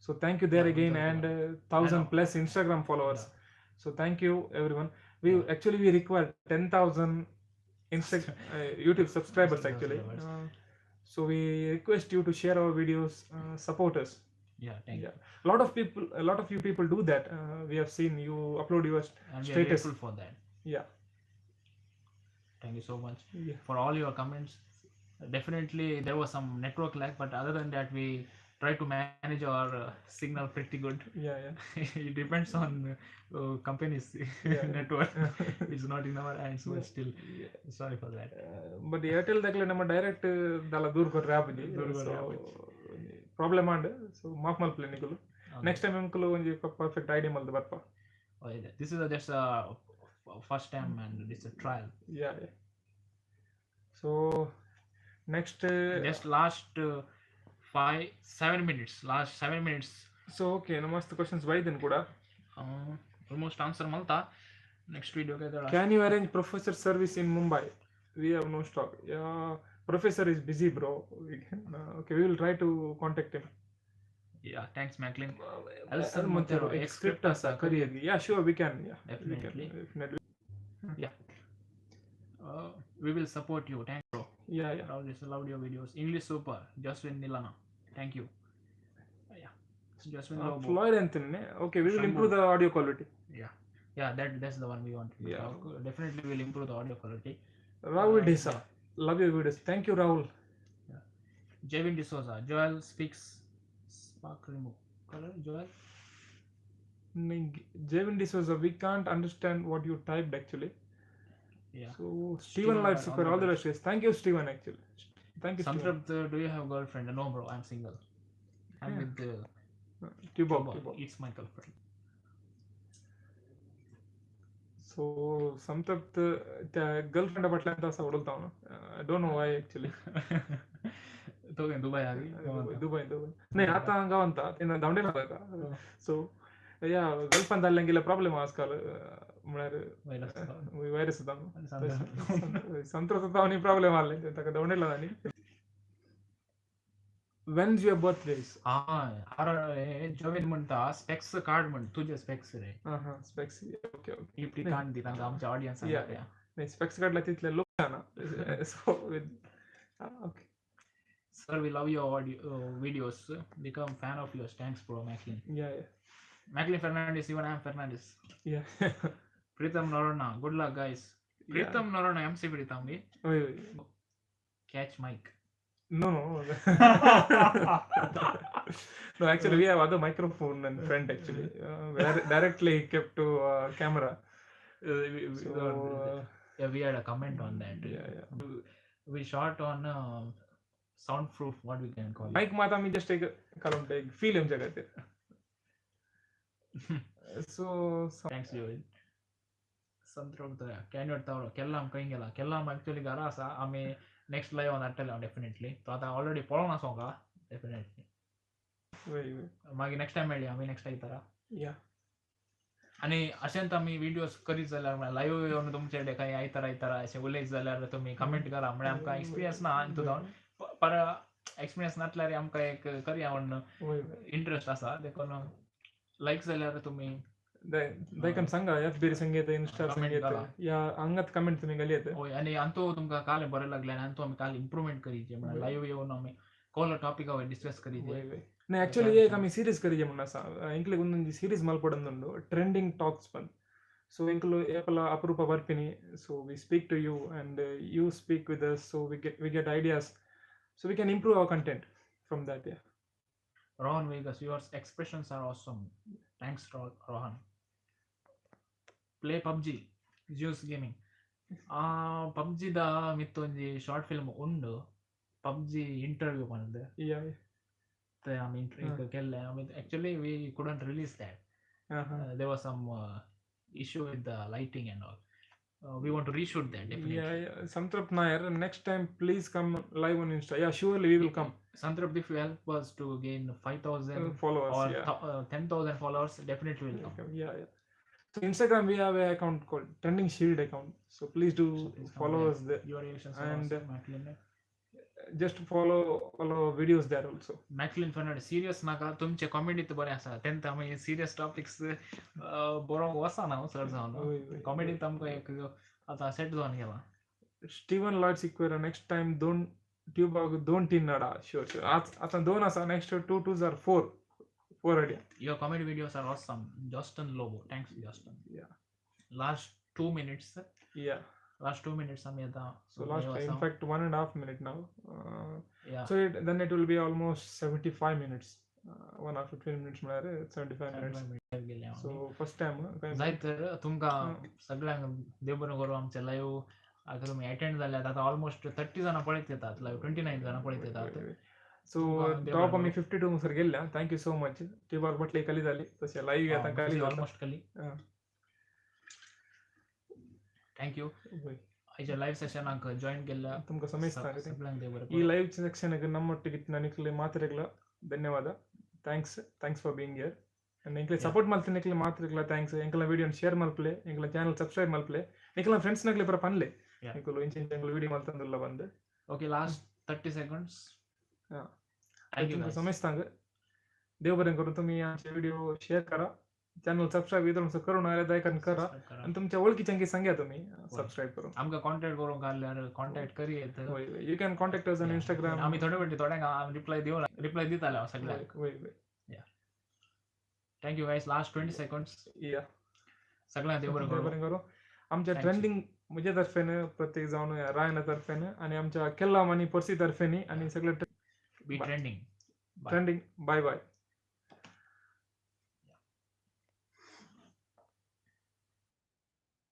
So thank you there again, and 1,000 plus Instagram followers. Yeah. So thank you everyone. We actually we require 10,000 YouTube subscribers actually. So we request you to share our videos, support us. Yeah, thank you. A lot of people, a lot of you people do that. We have seen you upload your and we status. Are grateful for that. Yeah. Thank you so much for all your comments. Definitely there was some network lag, but other than that we try to manage our signal pretty good. Yeah, yeah. It depends on company's network. It's not in our hands, but still, sorry for that. But Airtel dakle nama direct dala dur korre apuji. So problem and so maaf malpule nikulu. Next time enkulu onji perfect idea maldu barpa. Oh, yeah. This is just a first time and it's a trial. Yeah, yeah. So next just last 5-7 minutes, last 7 minutes. So okay, namaste questions vaidin kuda almost answer malta. Next video. Can you arrange professor service in Mumbai? We have no stock. Yeah, professor is busy, bro. Okay, we will try to contact him. Yeah, thanks, Macklin. Elson Montero, script asa career. Yeah, sure, we can. Yeah, definitely. We can, definitely. Yeah. We will support you. Thank you, bro. Yeah, yeah. Loved your videos. English super. Jaswin Nilana. Thank you. Yeah. Jaswin Lobo. Floyd Anthony. Okay, we will improve the audio quality. Yeah. Yeah, that's the one we want to talk. Definitely we'll improve the audio quality. Rahul Desa. Love your videos. Thank you, Rahul. Yeah. Jevin D'Souza. Joel speaks spark remove. Color, Joel? Jevin D'Souza, we can't understand what you typed actually. Yeah. So Steven Lloyd Super, all the best. Thank you, Steven, actually. Thank you, Santrap, do you have girlfriend? No, bro, I'm single. I'm with the Tubo. It's my girlfriend. So Santrap girlfriend batla anta odulta avanu. I don't know why actually. तो Dubai आगी. Dubai. नाही आता गावांत तेन्ना धांवडेला जाता. So या girlfriend जाल्ल्यान problem आजकाल म्हळ्यार व्हायरस जाता. संत्रत आनी प्रॉब्लेम आसले ताका धांवडेला आनी. When's your birthday? Jovin म्हणता स्पेक्स कार्ड म्हण तुझे स्पेक्स रे. Specs. Okay okay. Gift card दिता आमच्या ऑडियन्स. नाही स्पेक्स काढला तिथले लोक ना. So okay. Sir, we love your audio videos. Become fan of yours. Thanks, bro, Macklin. Yeah, yeah. Macklin Fernandez, even I am Fernandez. Yeah. Pritam Narona, good luck, guys. Yeah. Pritam Narona, MC Pritam. Wait, wait. Catch mic. No, no. No, actually, we have other microphone and friend actually. Directly kept to camera. So, yeah, we had a comment on that. Yeah, yeah. We shot on soundproof, what we can call it. Mic mata mi just take column take feel him jagate. So thanks, Joel. Santrap can you tell kellam kaingela kellam actually garasa ami next live on attella definitely. So ata already polona songa definitely. Wait, wait. Magi next time meli ami next aytara. Yeah. आणि अशेंत आमी videos करीत जाल्यार म्हळ्यार live येवन तुमचे कडेन कांय आयतार आयतार अशें उलयत जाल्यार तुमी कमेंट करा. म्हळ्यार आमकां एक्सपिरियन्स ना आनी तुजो पर एक्सपिरियन्स नासल्यार आमकां एक करया म्हण इंट्रस्ट आसा. देखून लायक जाल्यार तुमी देखून सांगा एफ बी संगीत इन्स्टा संगीत या हांगात कमेंट तुमी घाली येता. हय, आनी अंतू तुमकां काल बरें लागलें आनी अंतू आमी काल इम्प्रुवमेंट करीचे म्हळ्यार लायव्ह येवन आमी कोलो टॉपिक हांवें डिस्कस करीचे. नाही ಆಕ್ಚುಲಿ ಏಕ್ ಆಮಿ ಸೀರೀಸ್ ಕರಿಗೆ ಮುನ್ನ ಸಾ ಎಂಕ್ಲೆಗ್ ಒಂದೊಂಜಿ ಸೀರೀಸ್ ಮಲ್ಪೊಡೊಂದುಂಡು ಟ್ರೆಂಡಿಂಗ್ ಟಾಕ್ಸ್ ಪಂದ್. ಸೊ ಎಂಕುಲು ಏಪಲ ಅಪರೂಪ ಬರ್ಪಿನಿ. So we speak to you and you speak with us. So we get ideas, so we can improve our content from that. Yeah. Rohan Vegas, your expressions are awesome. Thanks, Rohan. Play PUBG, Zeus Gaming. PUBG the ಮಿತ್ತೊಂಜಿ short film ಉಂಡು, PUBG interview ಪಂದ್. Yeah. I mean, I mean, actually we couldn't release that. There was some issue with the lighting and all. We want to reshoot that definitely. Yeah, yeah. Santrap Nair, next time please come live on Insta. Yeah, surely we will come. Santrap, if you help us to gain 5,000 followers or yeah. 10,000 followers, definitely will come. Yeah, yeah. So Instagram, we have an account called Trending Shield account. So please do so please follow there. Us there. Your reactions and awesome, Macklin. Just follow all our videos there also. Macklin Fernandez, serious नाका तुमचे comedy तर बरें आसा. तेन्ना आमी serious topics बरोवंक वचना चड जावन. कॉमेडी आमकां एक आतां सेट जावन गेला. Steven Lloyd Sequeira, next time दोन ट्यूबाक 2-3 नाडा. Sure sure. आतां 2 आसा, next 2 2s are 4 4 idea. Your comedy videos are awesome. Justin Lobo, thanks Justin. Yeah. Last 2 minutes. Yeah. Last 2 minutes आमी आतां. So last, in fact, 1.5 minute now. Yeah. So then it will be almost 75 minutes. 1 hour 15 minutes म्हळ्यार 75 minutes. So first time. जायत तर तुमकां सगळ्यांक देव बरें करूं. आमचे लायव्ह आतां तुमी अटेंड जाल्यात. आतां ऑलमोस्ट 30 जाणां पळयत येतात लायव्ह, 29 जाणां पळयत येतात. सो टॉप आमी 52 सर गेल्ल्या. Thank you so much. ट्यूबार बटले कली जाली तशें लायव्ह आतां कली ऑलमोस्ट कली. Thank you. आयच्या लायव्ह सेशनाक जॉईन केल्ल्या तुमकां समजता. सगळ्यांक देव बरें. ಈ ಲೈವ್ ಸೆಕ್ಷನ್ ನಮ್ಮೊಟ್ಟಿಗೆ ಇತ್ತಿನ ನಿಕ್ಲೆ ಮಾತೆರೆಗ್ಲ ಧನ್ಯವಾದ. Thanks, thanks for being here. ಎಂಕ್ಲೆ ಸಪೋರ್ಟ್ ಮಲ್ತಿನ ನಿಕ್ಲೆ ಮಾತ್ರ thanks. ಎಂಕಲ್ನ ವಿಡಿಯೋ ಶೇರ್ ಮಲ್ಪಲೆ, ಎಂಕಲ್ನ ಚಾನಲ್ ಸಬ್ಸ್ಕ್ರೈಬ್ ಮಲ್ಪಲೆ, ನಿಕ್ಲ ಫ್ರೆಂಡ್ಸ್ ನಕ್ಲೆ ಪೂರ ಪನ್ಲೆ ನಿಕುಲು ಇಂಚ ಇಂಚ ಎಂಕುಲು ವಿಡಿಯೋ ಮಲ್ತಂದುಲ್ಲ ಬಂದು. Okay, last 30 seconds. Thank you. ಸಮಸ್ತಾಂಗ್ देव बरें करूं. तुम्ही आमचे व्हिडिओ शेअर करा, चॅनल सबस्क्राईब इथून करू ना दया करा आणि तुमच्या ओळखीच्यांकी सांगा तुम्ही सबस्क्राईब करून. आमकां कॉन्टॅक्ट करूंक आसल्यार कॉन्टॅक्ट करी येत. You can contact us on Instagram. आमी थोडे फावटी थोड्यांक रिप्लाय दिवन रिप्लाय दिताले हांव सगळ्यांक. Thank you guys. Last 20 seconds. सगळ्यांक देव बरें देव करूं. बरें करूं. आमच्या Thank you. Trending म्हज्या तर्फेन, प्रत्येक जावन रायना तर्फेन आणि आमच्या केल्लाम आनी पर्सी तर्फेनी आणि सगळे बी Bye. Trending. Trending. Bye bye.